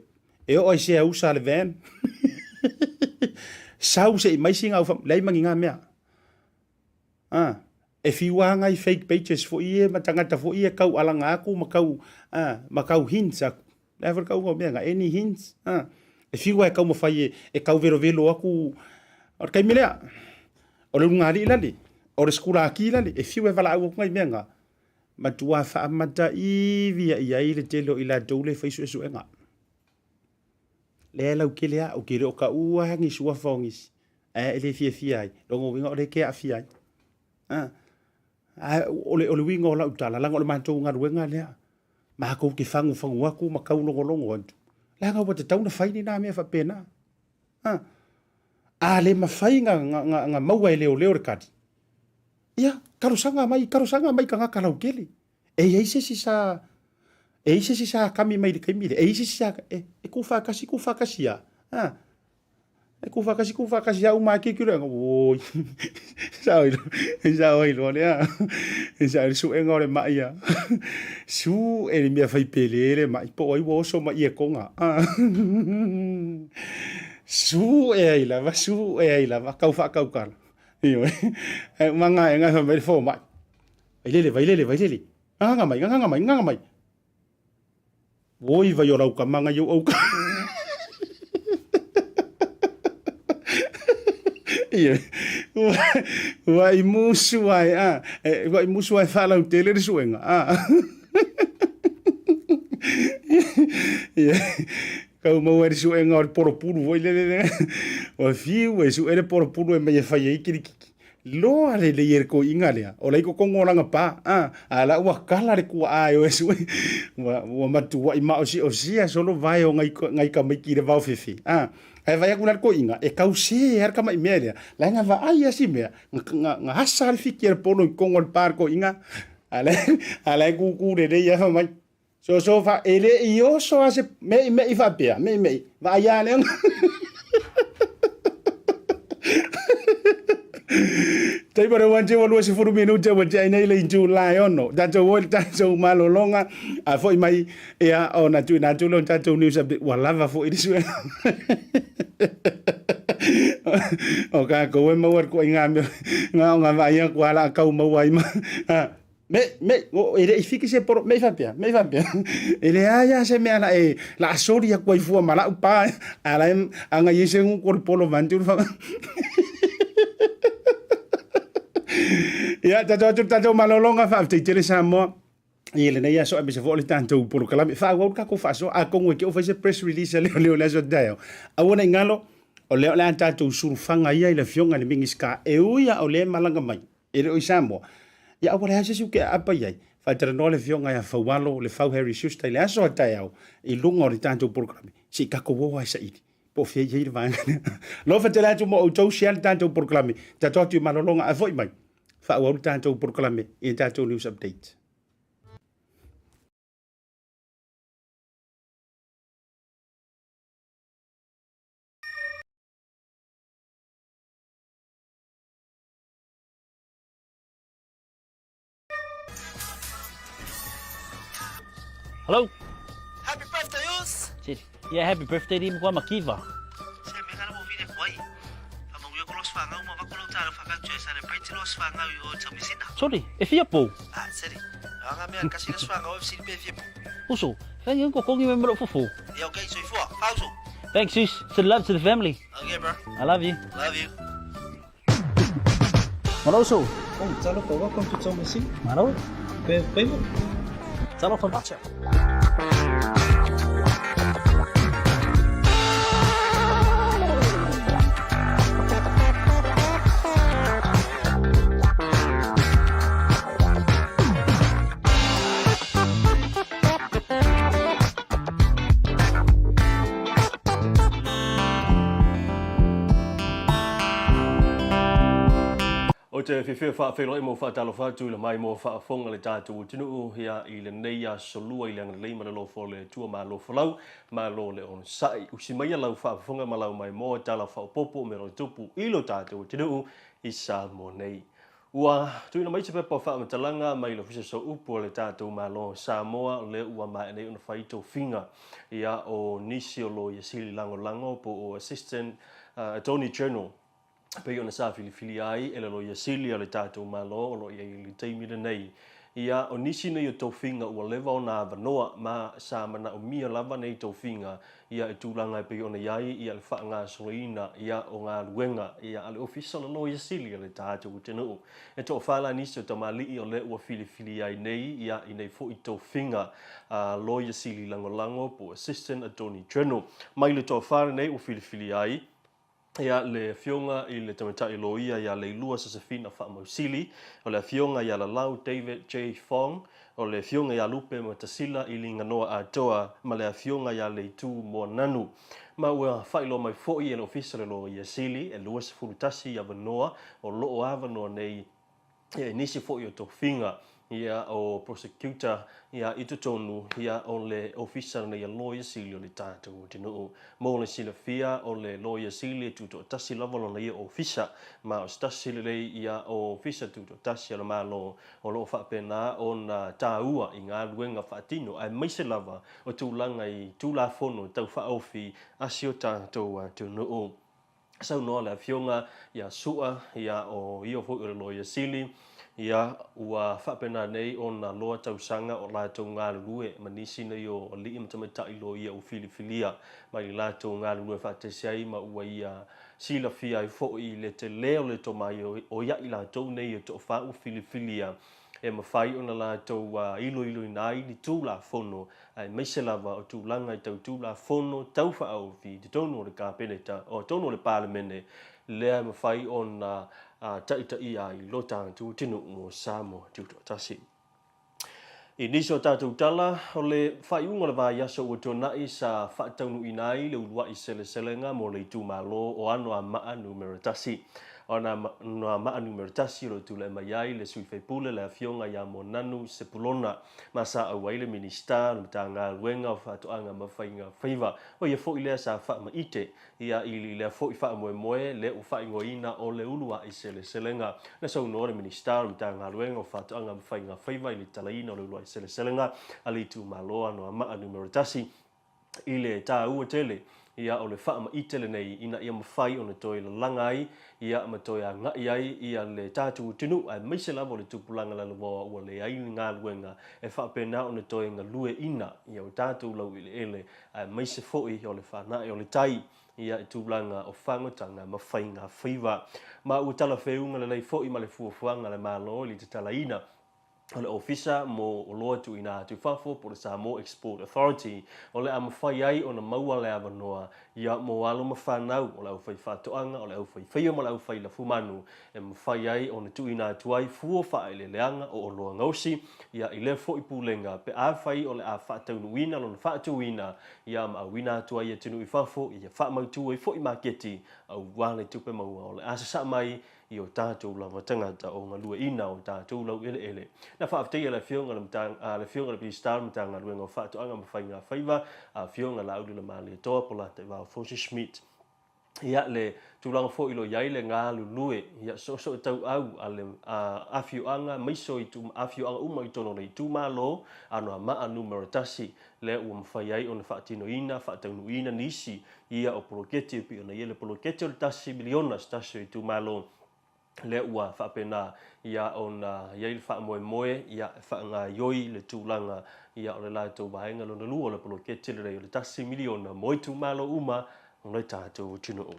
[SPEAKER 1] e oo i se ausa le van. Sau se i mai sina au, leai ma ni na mea. A, e fiu lava nai fake pages foi ia ma tagata foi ia e taualaga atu ma tau, a, ma tau hints atu. Le a foi le tauga o mea na, any hints, a. E fiu lava e taumafai e, e tau velovelo atu, o le taimi lea, o le ulugalii lale, o le sikulaki lale, e fiu e valaau atu nai mea na, matua faamataivi i ai le tele o i latou lea e fai suesuega. Lea e lautele lava, ou te le o taua lava ni suafa o nisi, ae e le fiafia ai, lona uiga o lea e te aafia ai. A, a o le, o le uiga o lau tala, leaga o le matou galuega lea, matou te fagufagu atu ma taulogologo atu, leaga ua tatau ona fai lena mea faapena. A, a le mafai na, na, na, na maua e leoleo le kali, ia, talosaga mai, talosaga mai tagata lautele. E i ai se isi sa, e i ai se isi sa kami mai i le taimi lea, e i ai se isi sa, e, e tuufaatasi, tuufaatasi lava. A, e tuufaatasi, tuufaatasi lava uma ake kilo, oi, sao ai, sao ai loa lea, sao ai le suega o le mai a, su e le mea fai pele le mai, po o ai ua oso mai i e konga. A, su e ai lava, su e ai lava, kau whaakaukala. Ioe, e umanga e ngai whamai le fōmai. Vailele, vailele, vailele. Nganga mai, nganga mai, nganga mai. Woi vai o rau ka manga i au ka. Ia, ua i musu ai, a, e, ua i musu ai whalau tele le suenga, a. Ia, kau mau ai le suenga o le poropuru foi le le le. Ua fiu e sue le poropuru e mai e whai ai kirikiki. Loa lelei e le koiʻiga lea, o la i kokogo o lana pā, a, a la ua kala le kuaʻā e oe sue, ua, ua matuaʻi maʻosiʻosia solo vae o ngai, ngai tamaiti i le vaofefe, a. Ae vaai atu la le koiʻiga, e kau sē lava le kamaʻi mea lea, la e na vaai lava si mea, na, na, na hasa le fiki a le polo i totonu o le pā a le koiʻiga, a la, a la e kūkū lelei lava fai mai, Soso fa e le i oso a se meʻi meʻi faapea, meʻi meʻi, vaai a lea. Taima le wan tewa 20 minute ua tea nei le itu la e ono. Tatou o i le tatou malologa, a foi mai ia ona tuuina atu lea o le tatou news update. Ua lava foi le suega. O kākou e maua le kuaiga mea, ngā o ngā vaai aku a la kau maua ai ma. Me, me, o, e le i fiki se poro, me i faapea, me i faapea. E leai lava se mea la e, la a soli atu ai fua ma lau pa, a la e agai ai se guku o le polo vaeane le fa. Ia, tatou atu le tatou malologa, faafetai tele Samoa i lenei aso aemaise foi o le tatou polokalame. Faaauau le tatou faasoa, atonu e te oo fai se press release a leoleo i le aso taeao. Aua ne i galo, o lea o le a tatou sulufaga ia i le Afioga i le Minisita, e ui lava o lea e malaga mai, E le o i Samoa. Ia aua leai se isi uke aapa i ai. Faatalanoa le Afioga ia Faualo Lefau Harry Schuster i le aso a taeao i luga o le tatou polokalame. Se i tatou o lava e saili po o fea i ai le vaega lea. Alofa tele atu mo outou, share le tatou polokalame. Tatou atu i malologa ae foi mai. Faaauau le tatou polokalame i le tatou news update.
[SPEAKER 6] Hello.
[SPEAKER 7] Happy birthday, Us!
[SPEAKER 6] Seri. Yeah, happy birthday di mkwa makiva.
[SPEAKER 7] Se me kana mo vile kwai. Fa mo yo kolos fa ngau ma va kolo talo fa ka tse celebrate los fa ngau yo tamisina.
[SPEAKER 6] Sorry, e fia pou.
[SPEAKER 7] Ah, seri. Anga me kasi los fa ngau si pe fia pou.
[SPEAKER 6] Uso, thank you ko kongi me mero fufu.
[SPEAKER 7] Yeah, okay, so ifua. Pauso.
[SPEAKER 6] Thanks, sis. Send love to the family.
[SPEAKER 7] Okay, bro.
[SPEAKER 6] I love you.
[SPEAKER 7] Love you.
[SPEAKER 6] Malo uso.
[SPEAKER 8] Oh, talofa, welcome to Tomasina.
[SPEAKER 6] Malo.
[SPEAKER 8] Pe favor.
[SPEAKER 6] Talofa macha.
[SPEAKER 9] Ou te fiafia faafeiloai ma ou faatalofa atu i le maimoa faafofoga a le tatou atunuu ia i lenei aso lua i le agalelei ma le alofa o le Atua Malo folau, malo le onosai. Usi maia lau faafofoga ma lau maimoa tala faaopoopo o mea o lo o tupu i lo tatou atunuu i Samoa nei. Ua tuuina mai se pepa o faamatalaga mai le Ofisa Sooupu a le tatou Malo o Samoa o lea ua maea nei ona fai tofiga ia o nisi o Loia Sili Lagolago po o Assistant Attorney General pei ona sa filifilia ai e le Loia Sili a le tatou Malo o lo o i ai i le taimi lenei. Ia, o nisi nei o tofiga ua leva ona avanoa ma sa manaomia lava nei tofiga ia i tulaga e pei ona i ai ia le faagasoloina ia o galuega ia a le Ofisa o le Loia Sili a le tatou atunuu. E toafa la nisi o tamalii o lea ua filifilia ai nei ia i nei foi tofiga a Loia Sili Lagolago po o Assistant Attorney General. Mai le toafa lenei ua filifilia ai Ia, le Afioga i le Tamaitai Loia ia Leilua Sasafina Faamausili, o le Afioga ia Lalau David J. Fong, o le Afioga ia Lupe Matasila i Liganoa Atoa ma le Afioga ia Leitu Moananu. Ma ua faailoa mai foi e le Ofisa o le Loia Sili, e 21 avanoa o lo o avanoa nei Ia, i nisi foi o tofiga ia o prosecutor ia i totonu ia o le ofisa lenei a Loia Sili o le tatou atunuu. Mo le silafia o le Loia Sili e tutoatasi lava lona ia ofisa, ma o se tasi lelei ia o ofisa tutoatasi a le Malo o lo o faapena ona taua i galuega faatino aemaise lava o tulaga i Tulafono Tau Faaofi a si o tatou atunuu. Saunoa le Afioga ia Su'a, ia o ia foi o le Loia Sili, ia ua faapena nei ona loa tausaga o latou galulue ma nisi nei o alii ma tamaitai loia ua filifilia mai le latou galulue faatasi ai ma ua ia silafia ai foi le tele o le tomai o ia i latou nei e toafa ua filifilia e mafai ona latou iloiloina ai ni Tulafono aemaise lava o tulaga i tau Tulafono tau faaofi i totonu o le Kapeneta, o totonu o le Palemene, lea e mafai ona taitaia ai lo tatou atunuu o Samoa Tutoatasi. I nisi o tatou tala, o le faaiuga o le vaiaso ua tuanai sa faataunuuina ai le uluai seleselega mo le itumalo o Anoamaa Numera 1. O Anoamaa Numera 1 o lo o tulai mai ai le sui faipule le Afioga ia Moananu Sepulona ma sa auai le Minisita o le Matagaluega o Faatoaga ma Faiga Faiva. O ia foi lea sa faamaite ia i lea foi faamoemoe lea ua faaigoaina o le uluai seleselega. Na saunoa le Minisita o le Matagaluega o Faatoaga ma Faiga Faiva i le talaina o le uluai seleselega a le itumalo Anoamaa Numera 1 i le taua tele ia o le faamaite lenei ina ia mafai ona toe lalaga ai ia ma toe agai ai ia le tatou atunuu aemaise lava o le tupulaga lalovaoa ua leai ni galuega e faapena ona toe galueina ia o tatou laueleele aemaise foi o le fanae o le tai ia i tulaga o fagotaga ma faiga faiva. Ma ua talafeuga lelei foi ma le fuafuaga a le Malo i le tatalaina o le Ofisa mo Oloa Tuuina Atu i Fafo po o le Samoa Export Authority, o le a mafai ai ona maua le avanoa ia mo alo ma fanau o le aufaifaatoaga, o le aufaifaiva ma le aufailafumanu e mafai ai ona tuuina atu ai fua faaeleeleaga o oloa gaosi ia i lea foi pulega pe afai o le a faataunuuina lona faatuina ia ma auina atu ai i atunuu i fafo ia faamautu ai foi maketi aua le tupe maua o le a sasaa mai i o tatou lava tagata o galueina o tatou laueleele. Na faafetaia le Afioga le Afioga i le Minisita o le Matagaluega o Faatoaga ma Faiga Faiva, Afioga Laauli Lamalietoa Polataivao Fosi Schmidt. Ia, le tulaga foi o lo o i ai le galulue, ia, soosootauau a le afioaga aemaise o afioaga uma i totonu o le itumalo Anoamaa Numera 1, lea ua mafai ai ona faatinoina, faataunuuina nisi ia o poloketi e pei ona i ai le poloketi o le $1 miliona se tasi o itumalo, lea ua faapena ia ona i ai le faamoemoe ia e faagaoioi le tulaga ia o le latou vaega lona lua o le poloketi lenei o le $1 miliona mo itumalo uma o le tatou atunuu.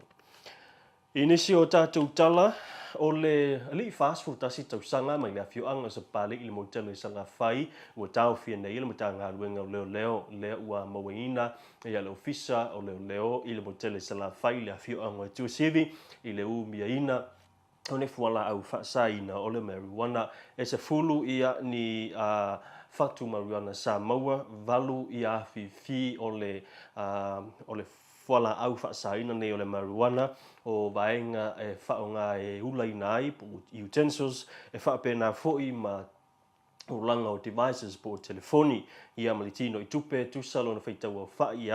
[SPEAKER 9] I nisi o tatou tala, o le alii 41 tausaga mai le afioaga o Sapalii i le motu i Salafai ua taofia nei e le Matagaluega o Leoleo lea ua mauaina ia le Ofisa o Leoleo i le motu i Salafai i le afioaga o Tuasivi i le umiaina o le fualaau faasaina o le marijuana. E 10 ia ni fatu marijuana sa maua, 8 ia afifi o le o le fualaau faasaina nei o le marijuana, o vaega e faaaoga e ulaina ai po o utensils, e faapena foi ma tulaga o devices po o telefoni, ia ma le tino i tupe e tusa lona faitau aofai e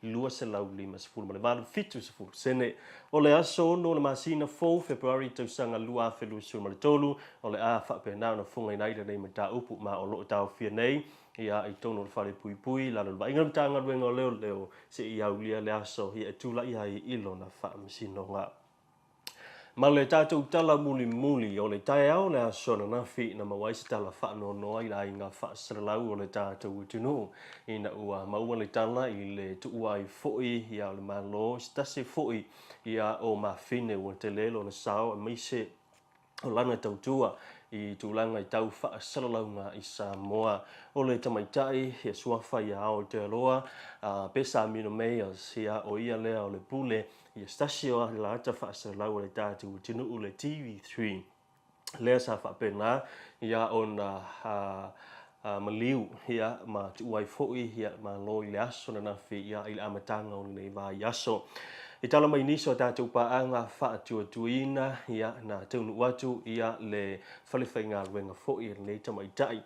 [SPEAKER 9] $1,258.70 sene. O le aso 6 o le masina fou, February, tausaga 2023, o le a faapena ona fofogaina ai lenei mataupu ma o lo o taofia nei ia i totonu o le fale puipui i lalo o le vaaiga o le Matagaluega o Leoleo seia aulia le aso ia e tulai ai i lona faamasinoga. Ma le tatou tala mulimuli o le taeao o le aso ananafi na maua ai se tala faanoanoa i le aiga faasalalau o le tatou atunuu ina ua maua le tala i le tuua ai foi ia o le Malo se tasi foi ia o mafine ua tele lona sao aemaise o lana tautua i tulaga i tau faasalalauga i Samoa. O le tamaitai ia suafa ia Aotearoa a Pesamino Meyers ia o ia lea o le pule ia se tasi o alata faasalalau a le tatou atunuu le TV3 lea sa faapena ia ona maliu ia ma tuua ai foi ia Malo i le aso ananafi ia i le amataga o lenei vaiaso. I tala mai nisi o tatou paaga faatuatuaina ia na taunuu atu ia le fale faigaluega foi a lenei tamaitai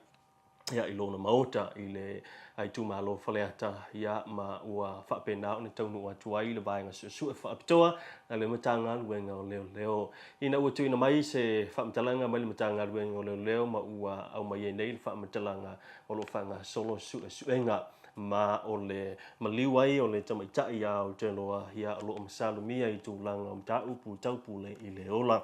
[SPEAKER 9] ia i lona maota i le itumalo Faleata ia ma ua faapena ona taunuu atu ai le vaega suesue faapitoa a le Matagaluega o Leoleo. Ina ua tuuina mai se faamatalaga mai le Matagaluega o Leoleo ma ua aumai ai nei le faamatalaga o lo o faagasolo suesuega ma o le maliu ai o le tamaitai ia Aotearoa ia o lo o masalomia i tulaga o mataupu tau pule i le ola.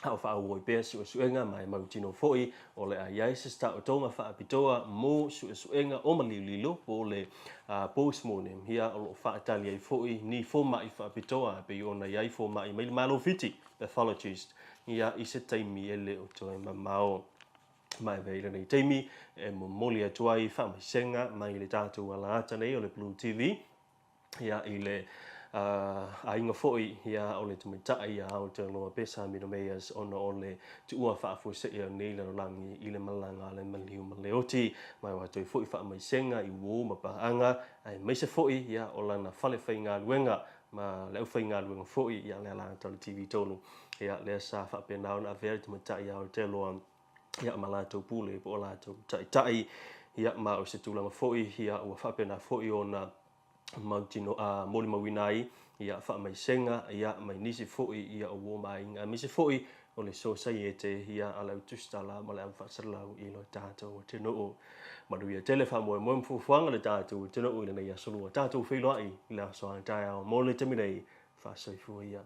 [SPEAKER 9] A o faaauau pea suesuega ma e mautino foi o le a i ai se taotoga faapitoa mo suesuega o maliu lilo po o le postmortem ia o lo o faatali ai foi ni fomai faapitoa e pei ona i ai fomai mai le Malo Fiti, pathologist, ia i se taimi e le o toe mamao. Ma e avea i lenei taimi e momoli atu ai faamaisega mai le tatou alaata nei o le Blue TV ia i le aiga foi ia o le tamaitai ia Aotearoa Pesamino Meyers ona o le tuua faafuasei o nei lalolagi i le malaga a le maliu ma le oti. Ma e o atu ai foi faamaisega i uō ma paaga aemaise foi ia o lana fale faigaluega ma le aufaigaluega foi ia le alaata o le TV3 ia lea sa faapena ona avea le tamaitai ia Aotearoa ia ma latou pule po o latou taitai ia ma o se tulaga foi ia ua faapena foi ona mautino a molimauina ai ia faamaisega ia mai nisi foi ia o uō ma aiga aemaise foi o le sosaiete ia a le au tusitala ma le au faasalalau i lo tatou atunuu. Manuia tele faamoemoe ma fuafuaga le tatou atunuu i lenei aso lua. Tatou feiloai i le aso a taeao mo le taimi nei. Faasoifua ia.